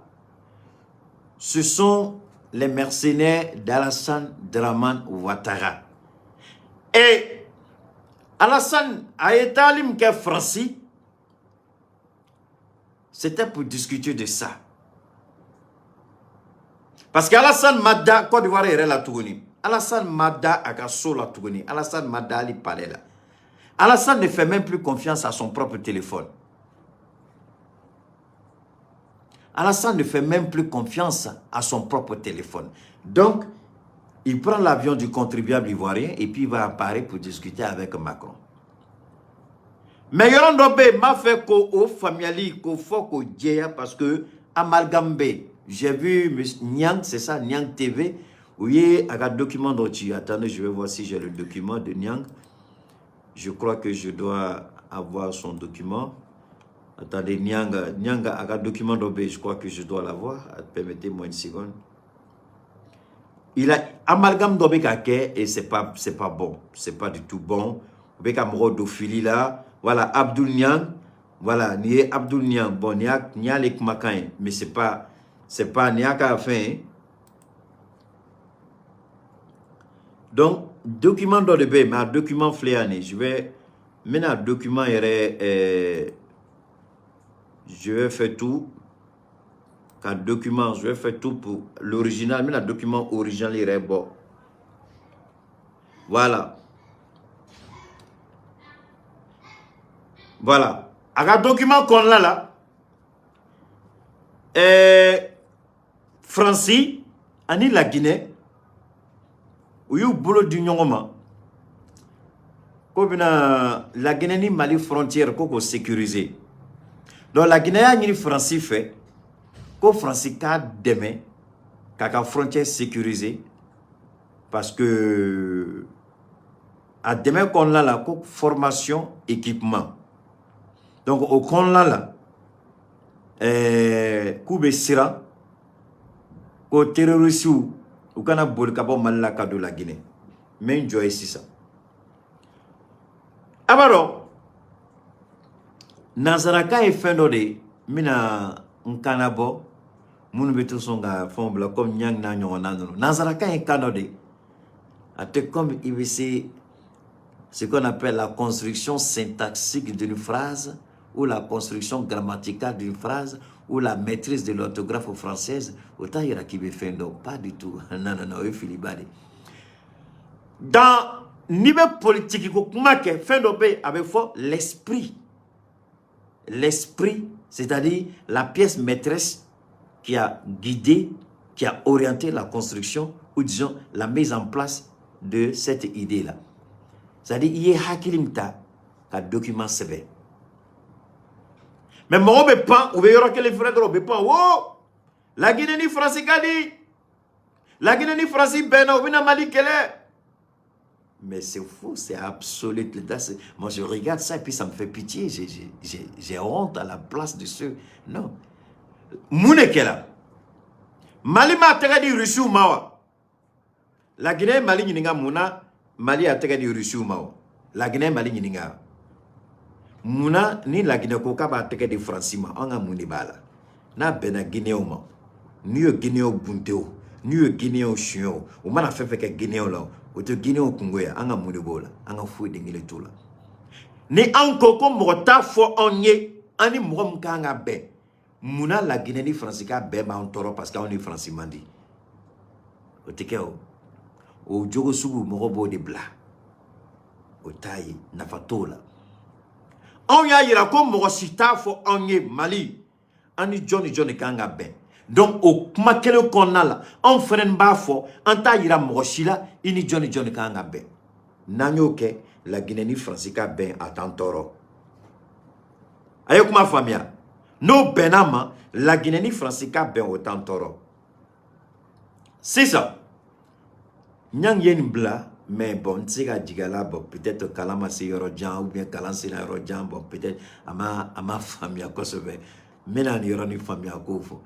ce sont les mercenaires d'Alassane Dramane Ouattara. Et Alassane a été allé kɛ Franci, c'était pour discuter de ça. Parce qu'Alassane ma da Côte d'Ivoire yɛrɛ la tuguni. Alassane ma da a ka so la tuguni. Alassane ma da hali palais la. Alassane ne fait même plus confiance à son propre téléphone. Alassane ne fait même plus confiance à son propre téléphone. Donc, il prend l'avion du contribuable ivoirien et puis il va à Paris pour discuter avec Macron. Mais yɔrɔ dɔ bɛ yen, n b'a fɛ ko o faamuyali k'o fɔ k'o jɛya parce que amalgame bɛ yen. J'ai vu Niang, c'est ça, Niang TV, où il y a un document dont tu... Attendez, je vais voir si j'ai le document de Niang. Je crois que je dois avoir son document. Attendez, Niang, Niang a un document dɔ bɛ, je crois que je dois l'avoir. Permettez-moi une seconde. Il a amalgame dɔ bɛ ka kɛ et c'est pas bon. C'est pas du tout bon. U bɛ ka mɔgɔw don fili la. Voilà, Abdoul Niang. Voilà, nin ye Abdul Niang. Bon, nin y'ale kumakan ye, mais c'est pas nin y'a ka fɛn ye. Donc document dɔ de bɛ yen, mais a document filɛ yan nin. Je vais n bɛna document yɛrɛ, je vais faire tout ka document, je vais faire tout pour l'original. N bɛna document original yɛrɛ bɔ. Voilà, voilà, a ka document kɔnɔna la, Faransi ani La Guinée, u y'u bolo di ɲɔgɔn ma ko bɛna La Guinée ni Mali frontière ko k'o sécuriser. Donc La Guinée y'a ɲini Faransi fɛ ko Faransi k'a dɛmɛ k'a ka frontière sécuriser, parce que a dɛmɛ kɔnɔna la ko formation, équipement. Donc o kɔnɔna la, k'u bɛ siran ko terroristew u kana boli ka bɔ Mali la ka don La Guinée. N bɛ n jɔ yen sisan. A b'a dɔn, nanzarakan ye fɛn dɔ de ye, n bɛna n kana bɔ minnu bɛ to sɔn ka fɛnw bila komi ɲangi n'a ɲɔgɔnna ninnu. Nanzarakan ye kan dɔ de ye, a tɛ comme i bɛ se ce qu'on appelle la construction syntaxique d'une phrase ou la construction grammaticale d'une phrase ou la maîtrise de l'orthographe française, o t'a yira k'i bɛ fɛn dɔn. Pas du tout, non, non, non, o ye filiba de. Dans n'i bɛ politique ko kuma kɛ, fɛn dɔ bɛ yen, a bɛ fɔ l'esprit. L'esprit, c'est-à-dire la pièce maîtresse qui a guidé, qui a orienté la construction ou disons la mise en place de cette idée-là. C'est-à-dire i ye hakili min ta ka document sɛbɛn. Mais mɔgɔw bɛ pan, u bɛ yɔrɔ kelen fɛnɛ dɔrɔn, u bɛ pan wo La Guinée ni Faransi ka di, La Guinée ni Faransi bɛnna, u bɛna Mali kɛlɛ. Mais c'est fou, c'est absolu. Moi, je regarde ça et puis ça me fait pitié. J'ai honte à la place de ceux. Non. Mun de kɛra? Mali m'a tɛgɛ di Rusiw ma wa? La Guinée ye Mali ɲininka mun na Mali y'a tɛgɛ di Rusiw ma wa? La Guinée ye Mali ɲininka mun na? Ni La Guinée ko k'a b'a tɛgɛ di Faransi ma, an ka mun de b'a la? N'a bɛnna Guinéenw ma, n'u ye Guinéenw bunte o, n'u ye Guinéenw suɲɛ o, u mana fɛn fɛn kɛ Guinéenw la o, o tɛ Guinéenw kungo ye. An ka mun de b'o la? An ka foyi den kelen t'o la. Ni anw ko ko mɔgɔ t'a fɔ anw ye an ni mɔgɔ min kan ka bɛn, munna La Guinée ni Faransi ka bɛn b'an tɔɔrɔ? Parce que anw ni Faransi man di. O tɛ kɛ o. O jogo sugu, mɔgɔ b'o de bila, o t'a ye, nafa t'o la. Anw y'a yira ko mɔgɔ si t'a fɔ anw ye Mali an ni jɔn ni jɔn de kan ka bɛn. Donc o kuma kelen kɔnɔna la, anw fɛnɛ b'a fɔ, an t'a yira mɔgɔ si la i ni jɔn ni jɔn de kan ka bɛn. N'an y'o kɛ, La Guinée ni Faransi ka bɛn, a t'an tɔɔrɔ. A ye kuma faamuya? N'o bɛnna ma, La Guinée ni Faransi ka bɛn, o t'an tɔɔrɔ. Sisan ɲangi ye nin bila, mais bon, n tɛ se ka jigin a la. Bon, peut-être kalan ma se yɔrɔ jan ou bien kalan sera yɔrɔ jan. Bon, peut-être a ma faamuya kosɛbɛ. N bɛna nin yɔrɔnin faamuya k'o fɔ.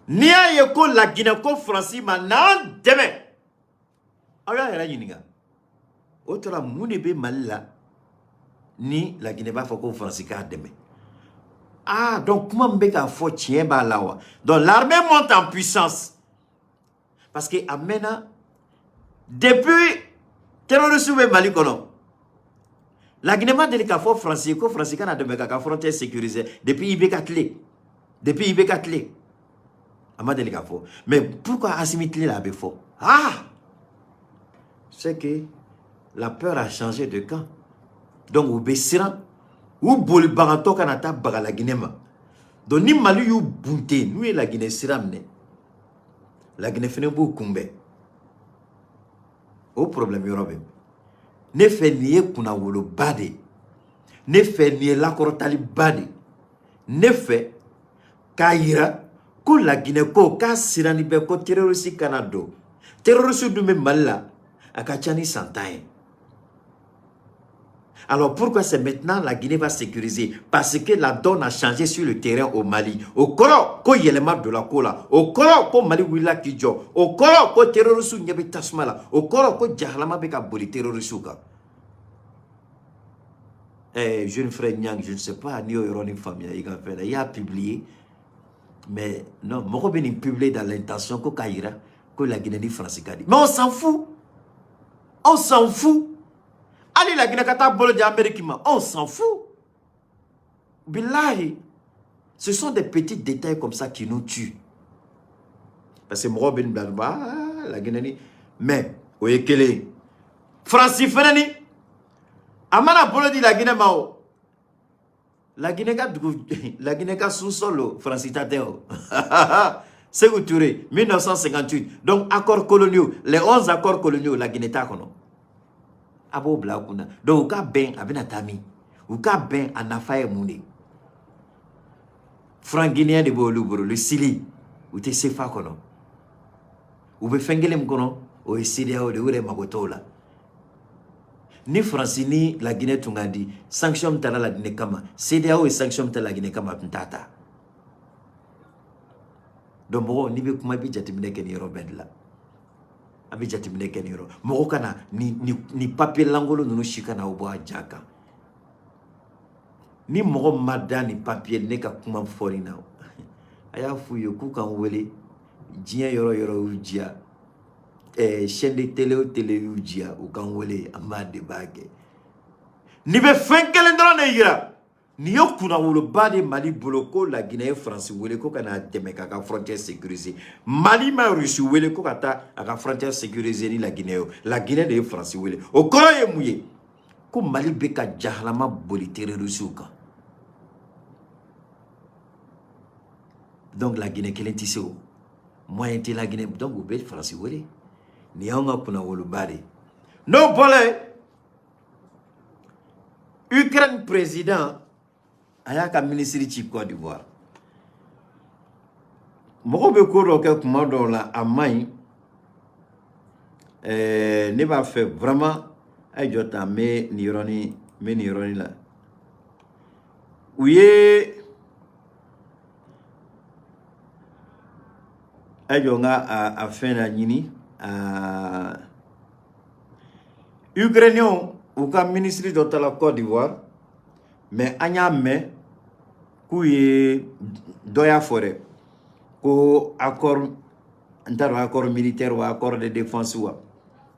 N'i y'a ye ko La Guinée ko Faransi ma n'an dɛmɛ, aw y'a yɛrɛ ɲininka o tora mun de bɛ Mali la ni La Guinée b'a fɔ ko Faransi k'a dɛmɛ? Ah, donc kuma min bɛ k'a fɔ, tiɲɛ b'a la wa? Donc l'armée monte en puissance, parce que a mɛnna depuis terroriste bɛ Mali kɔnɔ. La Guinée ma deli k'a fɔ Faransi ye ko Faransi kana dɛmɛ k'a ka frontière sécuriser depuis IBK tile. Depuis IBK tile, a ma deli k'a fɔ. Mais pourquoi Assimi tile la a bɛ fɔ? Ah, c'est que la peur a changé de camp. Donc u bɛ siran, u bolibagantɔ kana taa baga La Guinée ma. Donc ni Mali y'u bunte, n'u ye La Guinée sira minɛ, La Guinée fɛnɛ b'u kunbɛn. O problème yɔrɔ bɛ ne fɛ. Nin ye kunnawoloba de ye ne fɛ, nin ye lakɔrɔtaliba de ye ne fɛ, k'a yira ko La Guinée ko k'a siranni bɛ ko terroriste kana don. Terroriste dun bɛ Mali la, a ka ca ni san 10 ye. Alors pourquoi c'est maintenant la Guinée va sécuriser? Parce que la donne a changé sur le terrain au Mali. O kɔrɔ ko yɛlɛma donna ko la. O kɔrɔ ko Mali wulila k'i jɔ. O kɔrɔ ko terroriste ɲɛ bɛ tasuma la. O kɔrɔ ko jahalama bɛ ka boli terroriste kan. Jeune frère Niang, je ne sais pas, n'i y'o yɔrɔnin faamuya i ka fɛn na, i y'a publier, mais non, mɔgɔ bɛ nin publier dans l'intention ko k'a yira ko la Guinée ni Faransi ka di, mais on s'en fout, on s'en fout. Hali la Guinée ka taa bolo di Amérique ma, on s'en fout. Billahi, ce sont des petits détails comme ça qui nous tuent, parce que mɔgɔw bɛ nin bila, ah, la Guinée ni, mais o ye kelen ye. Faransi fɛnɛ ni a mana bolo di la Guinée ma, o la Guinée ka dugu, la Guinée ka sous-sol o, Faransi ta tɛ o. Sékou Touré, 1958, donc accords coloniaux, les 11 accords coloniaux, la Guinée t'a kɔnɔ. A b'o bila a kunna. Donc u ka bɛn, a bɛna taa min? U ka bɛn, a nafa ye mun de ye? Franc guinéen de b'olu bolo, le Sili. U tɛ CFA kɔnɔ, u bɛ fɛn kelen min kɔnɔ, o ye CEDEAO de ye. U yɛrɛ mago t'o la. Ni Faransi ni la Guinée tun ka di, sanction min taara la Guinée kama, CEDEAO ye sanction min ta la Guinée kama, a tun t'a ta. Donc mɔgɔ, n'i bɛ kuma, i bɛ jateminɛ kɛ nin yɔrɔ bɛɛ de la. A bɛ jateminɛ kɛ nin yɔrɔ. Mɔgɔ kana ni papier lankolon ninnu si kana aw bɔ a ja kan. Ni mɔgɔ ma da ni papier, ne ka kuma fɔli na, a y'a f'u ye k'u k'an wele diɲɛ yɔrɔ yɔrɔ y'u diya, chaîne de télé o télé y'u diya, u k'an wele, an b'a débat kɛ. Nin bɛ fɛn kelen dɔrɔn de yira: nin ye kunnawoloba de Mali bolo, ko la Guinée ye Faransi wele ko ka n'a dɛmɛ k'a ka frontière sécuriser. Mali ma Russie wele ko ka taa a ka frontière sécuriser ni la Guinée ye. La Guinée de ye Faransi wele. O kɔrɔ ye mun ye? Ko Mali bɛ ka jahalama boli terroristew kan. Donc la Guinée kelen tɛ se, o moyen tɛ la Guinée, donc u bɛ Faransi wele. Nin y'anw ka kunnawoloba de ye. N'o bɔra yen, Ukraine président a y'a ka minisiri ci Côte d'Ivoire. Mɔgɔw bɛ ko dɔ kɛ kuma dɔw la, a man ɲi. Ne b'a fɛ vraiment, a ye jɔ ta, n bɛ nin yɔrɔnin, n bɛ nin yɔrɔnin la. U ye, a ye jɔ, n ka a fɛn na ɲini. Ukrainiens u ka minisiri dɔ taara Côte d'Ivoire, mais an y'a mɛn k'u ye dɔ y'a fɔ dɛ ko accord, n t'a dɔn, accord militaire wa, accord de défense wa,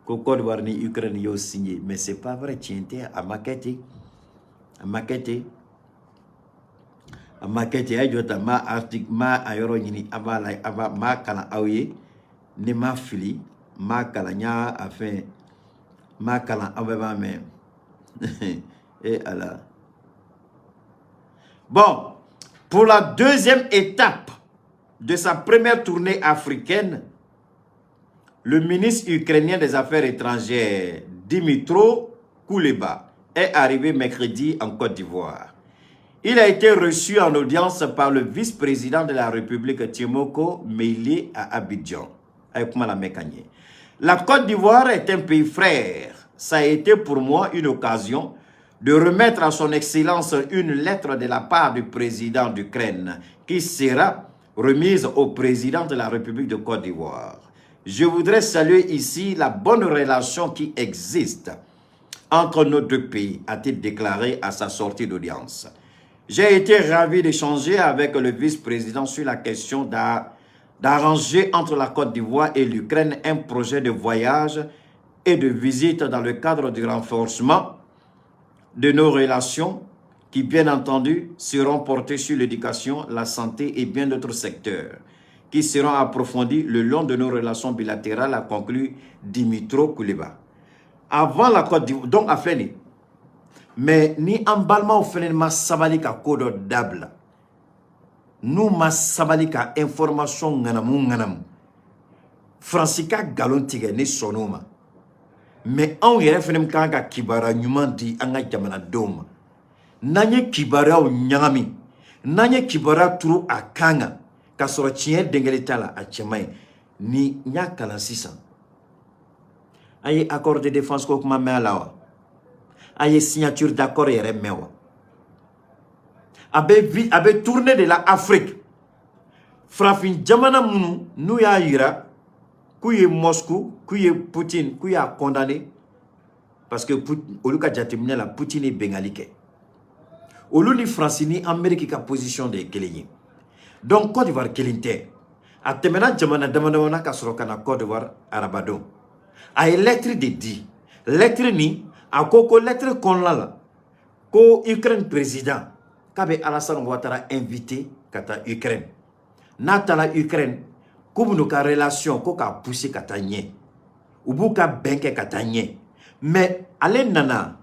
ko Côte d'Ivoire ni Ukraine y'o signé, mais c'est pas vrai, tiɲɛ tɛ, a ma kɛ ten, a ma kɛ ten, a ma kɛ ten. A ye jɔ ta, n b'a article, n b'a a yɔrɔ ɲini, a b'a la, a b'a, n b'a kalan aw ye. Ni n ma fili, n b'a kalan, n y'a a fɛn, n b'a kalan, aw bɛɛ b'a mɛn. E Ala. Bon, pour la deuxième étape de sa première tournée africaine, le ministre ukrainien des Affaires étrangères, Dmytro Kuleba, est arrivé mercredi en Côte d'Ivoire. Il a été reçu en audience par le vice-président de la République, Tiémoko Meyliet, à Abidjan. La Côte d'Ivoire est un pays frère. Ça a été pour moi une occasion de remettre à son Excellence une lettre de la part du président d'Ukraine qui sera remise au président de la République de Côte d'Ivoire. Je voudrais saluer ici la bonne relation qui existe entre nos deux pays, a-t-il déclaré à sa sortie d'audience. J'ai été ravi d'échanger avec le vice-président sur la question d'arranger entre la Côte d'Ivoire et l'Ukraine un projet de voyage et de visite dans le cadre du renforcement de nos relations qui, bien entendu, seront portées sur l'éducation, la santé et bien d'autres secteurs qui seront approfondis le long de nos relations bilatérales, a conclu Dmytro Kuleba. Avant la Côte d'Ivoire, donc a filɛ nin, mais ni an balimaw fɛnɛ ma sabali ka ko dɔ dabila, n'u ma sabali ka information ŋanamu ŋanamu, Faransi ka nkalon tigɛ, ne sɔnn'o ma, mais anw yɛrɛ fɛnɛ kan ka kibaruya ɲuman di an ka jamanadenw ma. N'an ye kibaruyaw ɲagami, n'an ye kibaruya turu a kan kan k'a sɔrɔ tiɲɛ den kelen t'a la, a cɛ man ɲi. Ni n y'a kalan sisan, an ye accord de défense ko kuma mɛn a la wa? An ye signature d'accord yɛrɛ mɛn wa? A bɛ tourner de la Afrique, farafin jamana minnu n'u y'a yira k'u ye Moscou, k'u ye Poutine, k'u y'a condamné, parce que olu ka jateminɛ la, Poutine ye bengali kɛ. Olu ni Faransi ni Amérique ka position de ye kelen ye. Donc Côte d'Ivoire kelen tɛ. A tɛmɛna jamana dama dama na ka sɔrɔ ka na Côte d'Ivoire arabadon. A ye lettre de di. Lettre ni a ko ko lettre kɔnɔna la ko Ukraine président k'a bɛ Alassane Ouattara invité ka taa Ukraine. N'a taara Ukraine, k'u bɛn'u ka relation ko k'a pousser ka taa ɲɛ. U b'u ka bɛn kɛ ka taa ɲɛ. Mais ale nana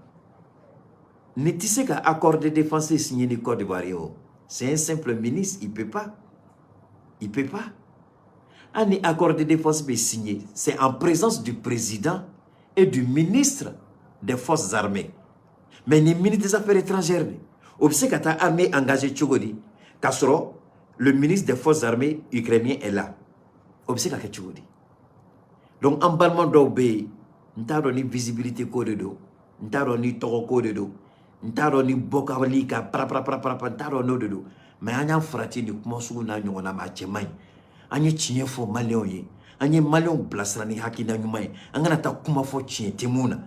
ni tɛ se ka accord de défense signer ni Côte d'Ivoire ye o. C'est un simple ministre, il peut pas. Il peut pas. Un accord de défense bɛ signé, c'est en présence du président et du ministre des Forces armées. Mais ni ministre des Affaires étrangères de o bɛ se ka taa armée engagé cogo di k'a sɔrɔ le ministre des Forces armées ukrainien est là? O bɛ se ka kɛ cogo di? Donc an balima dɔw bɛ yen, n t'a dɔn ni visibilité ko de don, n t'a dɔn ni tɔgɔ ko de don, n t'a dɔn ni bɔkabali ka paraparaparapa, n t'a dɔn n'o de don, mais an y'an farati ni kuma sugu n'a ɲɔgɔnna ma. A cɛ man ɲi. An ye tiɲɛ fɔ maliyɛnw ye, an ye maliyɛnw bilasira ni hakilina ɲuman ye. An kana taa kuma fɔ tiɲɛ tɛ mun na.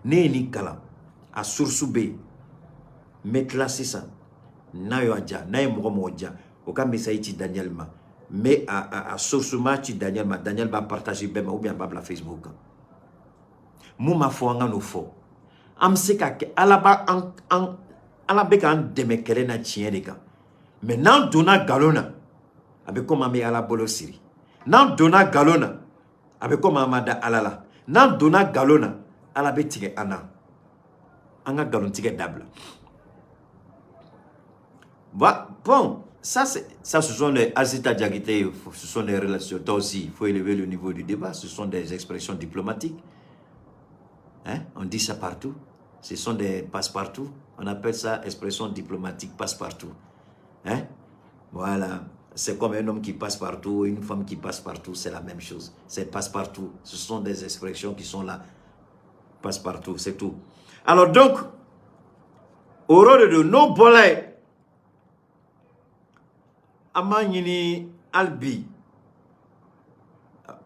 Ne ye nin kalan, a source bɛ yen. N bɛ tila sisan, n'a y'a ja, n'a ye mɔgɔ mɔgɔ ja, o ka message ci Daniel ma. N bɛ a source ma ci Daniel ma. Daniel b'a partager bɛɛ ma ou bien a b'a bila Facebook kan. Mun ma fɔ, an ka n'o fɔ. An bɛ se ka kɛ Ala b'a an Ala bɛ k'an dɛmɛ kɛlɛ na tiɲɛ de kan. Mais n'an donna nkalon na, a bɛ komi an bɛ Ala bolo siri. N'an donna nkalon na, a bɛ komi an ma da Ala la. N'an donna nkalon na, Ala bɛ tigɛ an na. An ka nkalontigɛ dabila. Bon, ça, ça, ce sont les Azita Diakité, ce sont des relations. Toi aussi, il faut élever le niveau du débat. Ce sont des expressions diplomatiques. Hein? On dit ça partout. Ce sont des passe-partout. On appelle ça expression diplomatique passe-partout. Hein? Voilà. C'est comme un homme qui passe partout, une femme qui passe partout, c'est la même chose. C'est passe-partout. Ce sont des expressions qui sont là. Passe-partout, c'est tout. Alors donc, au rôle de nos bolets, an b'a ɲini hali bi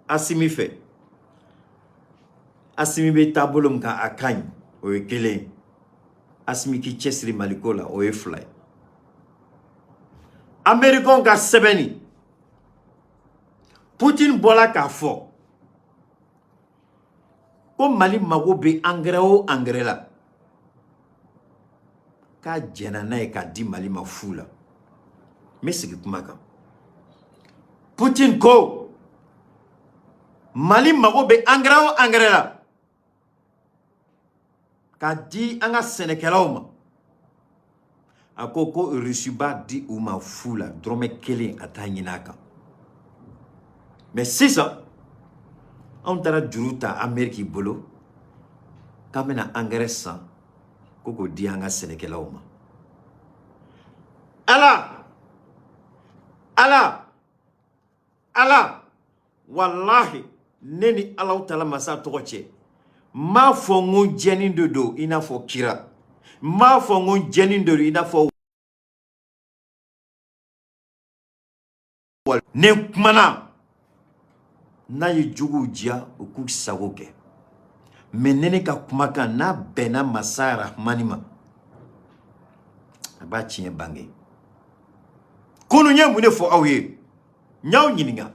Asimi fɛ. Asimi bɛ taabolo min kan, a ka ɲi, o ye kelen ye. Asimi k'i cɛsiri Maliko la, o ye fila ye. Américain ka sɛbɛnni, Poutine bɔla k'a fɔ ko Mali mago bɛ engrais o engrais la, k'a jɛnna n'a ye k'a di Mali ma fu la. N bɛ segin kuma kan. Poutine ko Mali mago bɛ engrais o engrais la k'a di an ka sɛnɛkɛlaw ma, a ko ko Russie b'a di u ma fu la, dɔrɔmɛ kelen a t'a ɲini a kan. Mais sisan anw taara juru ta Amérique bolo k'an bɛna engrais san ko k'o di an ka sɛnɛkɛlaw ma. Ala, Ala, Ala, walahi, ne ni Alahu Taala masa tɔgɔ cɛ, n m'a fɔ n ko n jɛni de don i n'a fɔ kira, n m'a fɔ n ko n jɛni de don i n'a fɔ ne kumana n'a ye juguw diya, u k'u sago kɛ. Mais ne ka kumakan n'a bɛnna masa Rahmani ma, a b'a tiɲɛ bange. Kunu n ye mun de fɔ aw ye? N y'aw ɲininka n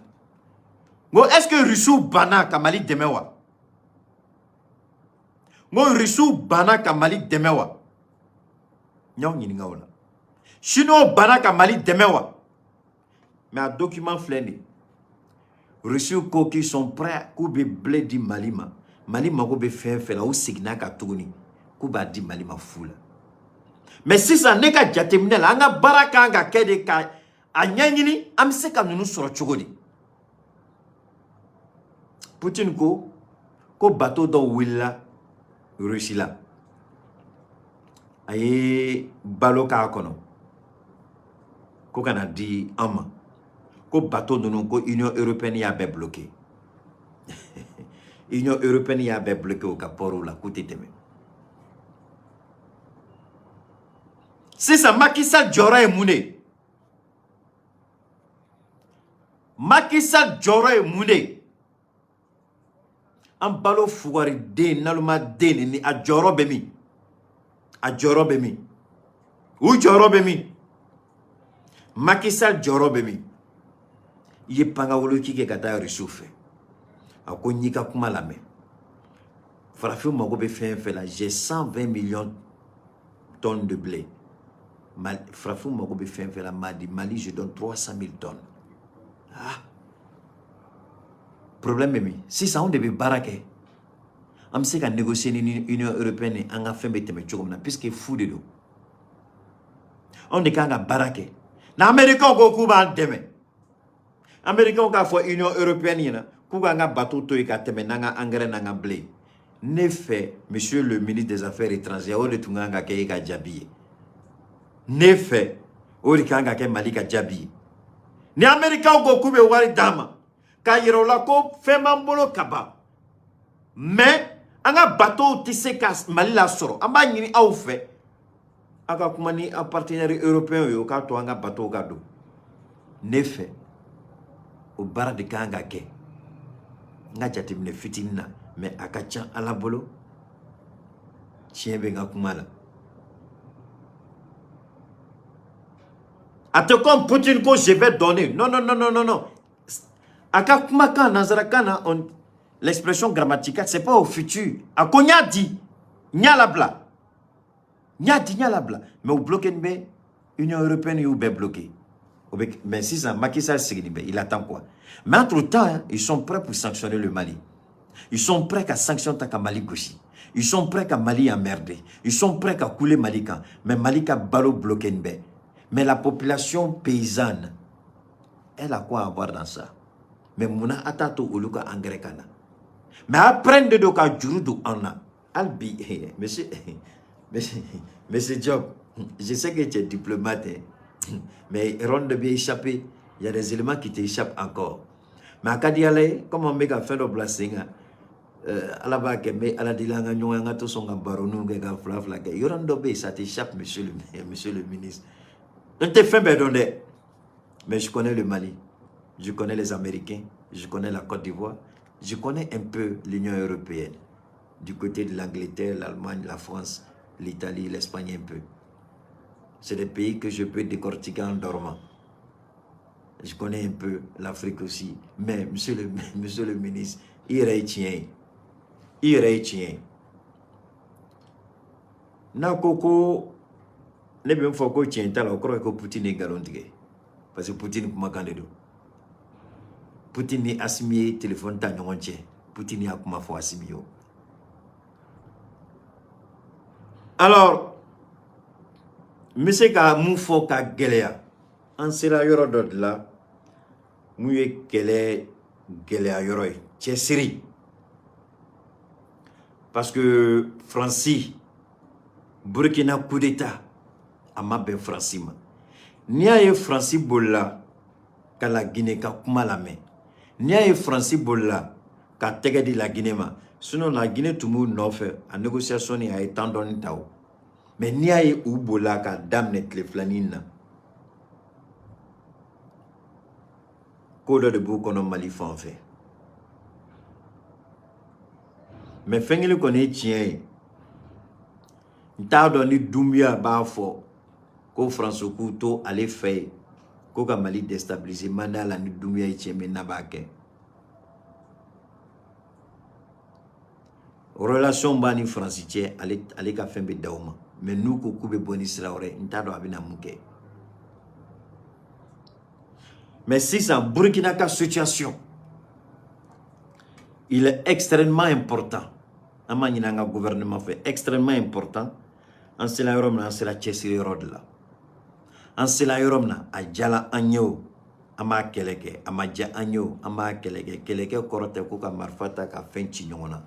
ko est ce que Rusiw banna ka Mali dɛmɛ wa? N ko Rusiw banna ka Mali dɛmɛ wa? N y'aw ɲininka o la. Chinois banna ka Mali dɛmɛ wa? Mais a document filɛ nin ye. Rusiw ko qu'ils sont prêts, k'u bɛ blé di Mali ma. Mali mago bɛ fɛn fɛn la, u seginna kan tuguni k'u b'a di Mali ma fu la. Mais sisan ne ka jateminɛ la, an ka baara kan ka kɛ de ka a ɲɛɲini an bɛ se ka ninnu sɔrɔ cogo di. Poutine ko ko bateau dɔw wulila Russie la, a ye balo k'a kɔnɔ ko ka na di an ma, ko bateau ninnu, ko Union européenne y'a bɛɛ bloqué. Union européenne y'a bɛɛ bloqué u ka port la, k'u tɛ tɛmɛ. Sisan Macky Sall jɔyɔrɔ ye mun de ye? Macky Sall jɔyɔrɔ ye mun de ye? An balo fugariden, nalomaden, ni a jɔyɔrɔ bɛ min? A jɔyɔrɔ bɛ min? U jɔyɔrɔ bɛ min? Macky Sall jɔyɔrɔ bɛ min? I ye pangawoloki kɛ ka taa Rusiw fɛ. A ko n y'i ka kuma lamɛn. Farafin mago bɛ fɛn fɛn la, j'ai 120 millions tonnes de blé. Farafin mago bɛ fɛn fɛn la, Mali, Mali, je donne 300 000 tonnes. Ah, problème bɛ min? Sisan anw de bɛ baara kɛ, an bɛ se ka négocier ni Union européenne ni an ka fɛn bɛ tɛmɛ cogo min na, puisque fu de don. Anw de kan ka baara kɛ. Ni Américains ko k'u b'an dɛmɛ, Américains k'a fɔ Union européenne ɲɛna k'u k'an ka bateau to yen ka tɛmɛ n'an ka engrais n'an ka blé. Ne fɛ, monsieur le ministre des Affaires étrangères, o de tun kan ka kɛ e ka jaabi ye. Ne fɛ, o de kan ka kɛ Mali ka jaabi ye. Ni Américains ko k'u bɛ wari d'an ma k'a yira u la ko fɛn b'an bolo ka ban, mais an ka bateau tɛ se ka Mali lasɔrɔ, an b'a ɲini aw fɛ aw ka kuma ni aw partenaires européens ye, o k'a to an ka bateau ka don. Ne fɛ, o baara de kan ka kɛ. N ka jateminɛ fitinin na, mais a ka ca Ala bolo, tiɲɛ bɛ n ka kuma la. A tɛ comme Poutine ko je vais donner. Non, non, non, non, non, non. A ka kumakan nanzarakan na, l'expression grammaticale, c'est pas au futur. A ko n y'a di, n y'a labila, n y'a di, n y'a labila. Mais u bloqué bɛ, Union européenne y'u bɛɛ bloqué. Mais sisan Macky Sall sigilen bɛ, il attend quoi? Mais entre temps, hein, ils sont prêts pour sanctionner le Mali. Ils sont prêts ka sanction ta ka Mali gosi. Ils sont prêts ka Mali emmerder. Ils sont prêts ka couler Mali kan. Mais Mali ka balo bloqué bɛ. Mais la population paysanne, elle a quoi à voir dans ça? Mais munna a t'a to olu ka engrais ka na? Mais après de don ka juru don an na hali bi. Monsieur, monsieur, monsieur Diop, je sais que tu es diplomate, hein, mais ronde bɛ échapper. Il y a des éléments qui t'échappent encore. Mais a ka di Ala ye, comme an bɛ ka fɛn dɔ bila sen kan, Ala b'a kɛ n bɛ Ala deli an ka ɲɔgɔn ye, an ka to sɔn ka baroniw kɛ ka fila fila kɛ. Yɔrɔnin dɔ bɛ yen, ça t'échappe, monsieur le ministre. N tɛ fɛn bɛɛ dɔn dɛ, mais je connais le Mali, je connais les Américains, je connais la Côte d'Ivoire, je connais un peu l'Union européenne, du côté de l'Angleterre, l'Allemagne, la France, l'Italie, l'Espagne un peu. C'est des pays que je peux décortiquer en dormant. Je connais un peu l'Afrique aussi. Mais, monsieur le ministre, i yɛrɛ ye tiɲɛ ye. I yɛrɛ ye tiɲɛ ye. N'a ko ko ne bɛ n fɔ ko tiɲɛ t'a la, o kɔrɔ ye ko Poutine ye nkalon tigɛ. Parce que Poutine kumakan de don. Poutine ni Assimi ye téléphone ta ɲɔgɔn cɛ. Poutine y'a kuma fɔ Assimi ye o. Alors, n bɛ se ka mun fɔ ka gɛlɛya? An sera yɔrɔ dɔ de la mun ye kɛlɛ gɛlɛya yɔrɔ ye, cɛsiri. Parce que Faransi, Burkina coup d'état, a ma bɛn Faransi ma. N'i y'a ye Faransi bolila ka la Guinée ka kuma lamɛn, n'i y'a ye Faransi bolila ka tɛgɛ di la Guinée ma, sinon la Guinée tun b'u nɔfɛ a négociation ni a ye temps dɔɔni ta o. Mais n'i y'a ye u bolila ka daminɛ tile filanin na, ko dɔ de b'u kɔnɔ Mali fan fɛ. Mais fɛn kelen kɔni ye tiɲɛ ye, n t'a dɔn ni Doumbouya b'a fɔ ko Faransi k'u to ale fɛ yen ko ka Mali déstabiliser. Man d'a la ni Doumbouya ye tiɲɛ min n'a b'a kɛ. Relation b'a ni Faransi cɛ, ale ka fɛn bɛ da o ma. Mais n'u ko k'u bɛ bɔ ni sira wɛrɛ, n t'a dɔn a bɛna mun kɛ. Mais sisan Burkina ka situation, il est extrêmement important. An b'a ɲini an ka gouvernement fɛ, extrêmement important. An sera yɔrɔ min na, an sera cɛsiri yɔrɔ de la. An sera yɔrɔ min na, a diyala an ye o, an b'a kɛlɛ kɛ. A ma diya an ye o, an b'a kɛlɛ kɛ. Kɛlɛkɛ kɔrɔ tɛ ko ka marifa ta ka fɛn ci ɲɔgɔn na.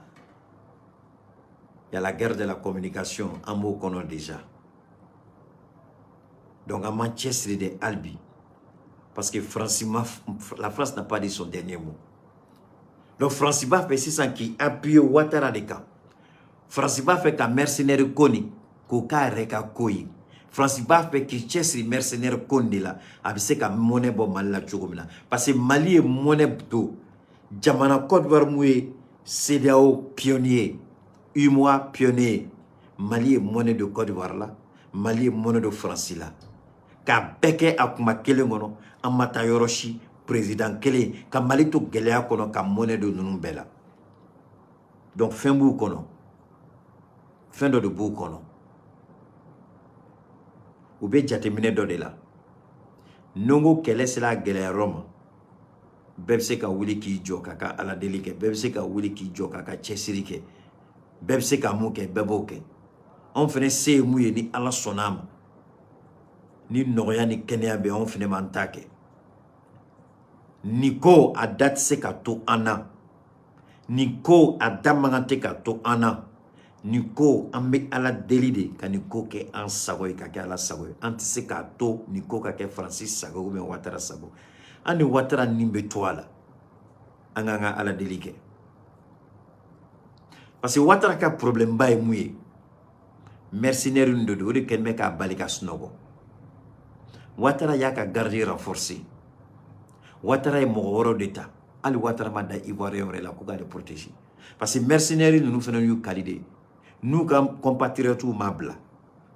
Il y a la guerre de la communication, an b'o kɔnɔ déjà. Donc an m'an cɛsiri de hali bi, parce que la France n'a pas dit son dernier mot. Donc Faransi b'a fɛ sisan k'i appuyer Ouattara de kan. Faransi b'a fɛ ka mercenaire ko nin k'o k'a yɛrɛ ka ko ye. Faransi b'a fɛ k'i cɛsiri mercenaire ko nin de la, a bɛ se ka mɔnɛ bɔ Mali la cogo min na. Parce que Mali ye mɔnɛ don jamana Côte d'Ivoire mun ye CEDEAO pionnier, UEMOA pionnier. Mali ye mɔnɛ don Côte d'Ivoire la. Mali ye mɔnɛ don Faransi la k'a bɛɛ kɛ a kuma kelen kɔnɔ. An ma taa yɔrɔ si, président kelen ka Mali to gɛlɛya kɔnɔ, ka mɔnɛ don ninnu bɛɛ la. Donc fɛn b'u kɔnɔ, fɛn dɔ de b'u kɔnɔ, u bɛ jateminɛ dɔ de la. Ni n ko kɛlɛ sera a gɛlɛya yɔrɔ ma, bɛɛ bɛ se ka wuli k'i jɔ k'a ka ala deli kɛ, bɛɛ bɛ se ka wuli k'i jɔ k'a ka cɛsiri kɛ, bɛɛ bɛ se ka mun kɛ, bɛɛ b'o kɛ. Anw fana se ye mun ye, ni Ala sɔnna a ma, ni nɔgɔya ni kɛnɛya bɛ, anw fana b'an ta kɛ. Nin ko a da tɛ se ka to an na, nin ko a da man kan tɛ ka to an na. Nin ko, an bɛ Ala deli de ka nin ko kɛ an sago ye, ka kɛ Ala sago ye. An tɛ se k'a to nin ko ka kɛ Faransi sago ou bien Watara sago. An ni Watara nin bɛ to a la, an k'an ka Ala deli kɛ, parce que Watara ka problème ba ye mun ye? Mercenaire ninnu de don, o de kɛlen bɛ k'a bali ka sunɔgɔ. Watara y'a ka garde renforcer, Watara ye mɔgɔ wɛrɛw de ta. Hali Watara ma da Ivoirien wɛrɛ la ko k'ale protéger, parce que mercenaire ninnu fana y'u kali de. N'u ka compatriotes ma bila,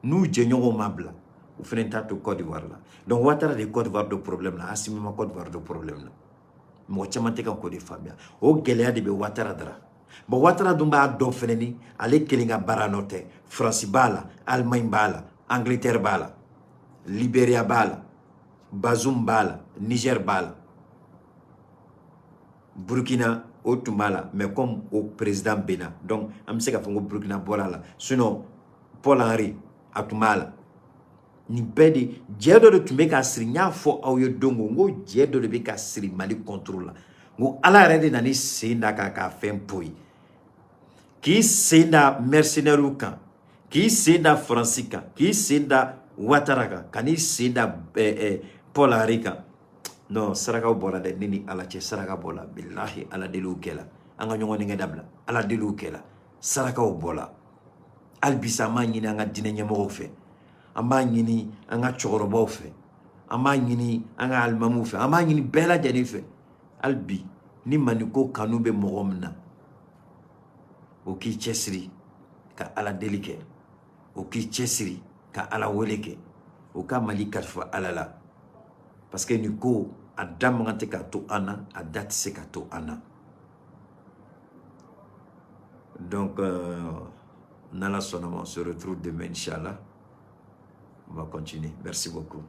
n'u jɛɲɔgɔnw ma bila, u fana t'a to Côte d'Ivoire la. Donc Watara de Côte d'Ivoire don problème la, Assimi ma Côte d'Ivoire don problème la. Mɔgɔ caman tɛ ka k'o de faamuya. O gɛlɛya de bɛ Watara dara. Bon, Watara dun b'a dɔn fɛnɛ ni ale kelen ka baara nɔ tɛ. Faransi b'a la, Allemagne b'a la, Angleterre b'a la, Libéria b'a la, Bazoum b'a la, Niger b'a la, Burkina o tun b'a la, mais comme o président benna, donc an bɛ se k'a fɔ ko Burkina bɔra a la. Sinon Paul Henri a tun b'a la. Nin bɛɛ de jɛ dɔ de tun bɛ ka siri. N y'a fɔ aw ye don o n ko jɛ dɔ de bɛ ka siri Mali contre la. N ko Ala yɛrɛ de nana sen da kan k'a fɛn poyi, k'i sen da mercenaires kan, k'i sen da Faransi kan, k'i sen da Watara kan, ka n'i sen da Paul Henri kan. Non, sarakaw bɔra dɛ. Ne ni Ala cɛ, saraka bɔra. Bilahi, Ala deliw kɛla. An ka ɲɔgɔn nɛgɛ dabila. Ala deliw kɛla, sarakaw bɔla. Hali bisa an b'a ɲini an ka diinɛ ɲɛmɔgɔw fɛ, an b'a ɲini an ka cɛkɔrɔbaw fɛ, an b'a ɲini an ka alimamuw fɛ, an b'a ɲini bɛɛ lajɛlen fɛ. Hali bi ni Maliko kanu bɛ mɔgɔ min na, o k'i cɛsiri ka Ala deli kɛ, o k'i cɛsiri ka Ala wele kɛ, o ka Mali kalifa Ala la, parce que nin ko a da man kan tɛ ka to an na, a da tɛ se ka to an na. Donc n'Ala sɔnna ma, on se retrouve demain, inchallah, on va continuer. Merci beaucoup.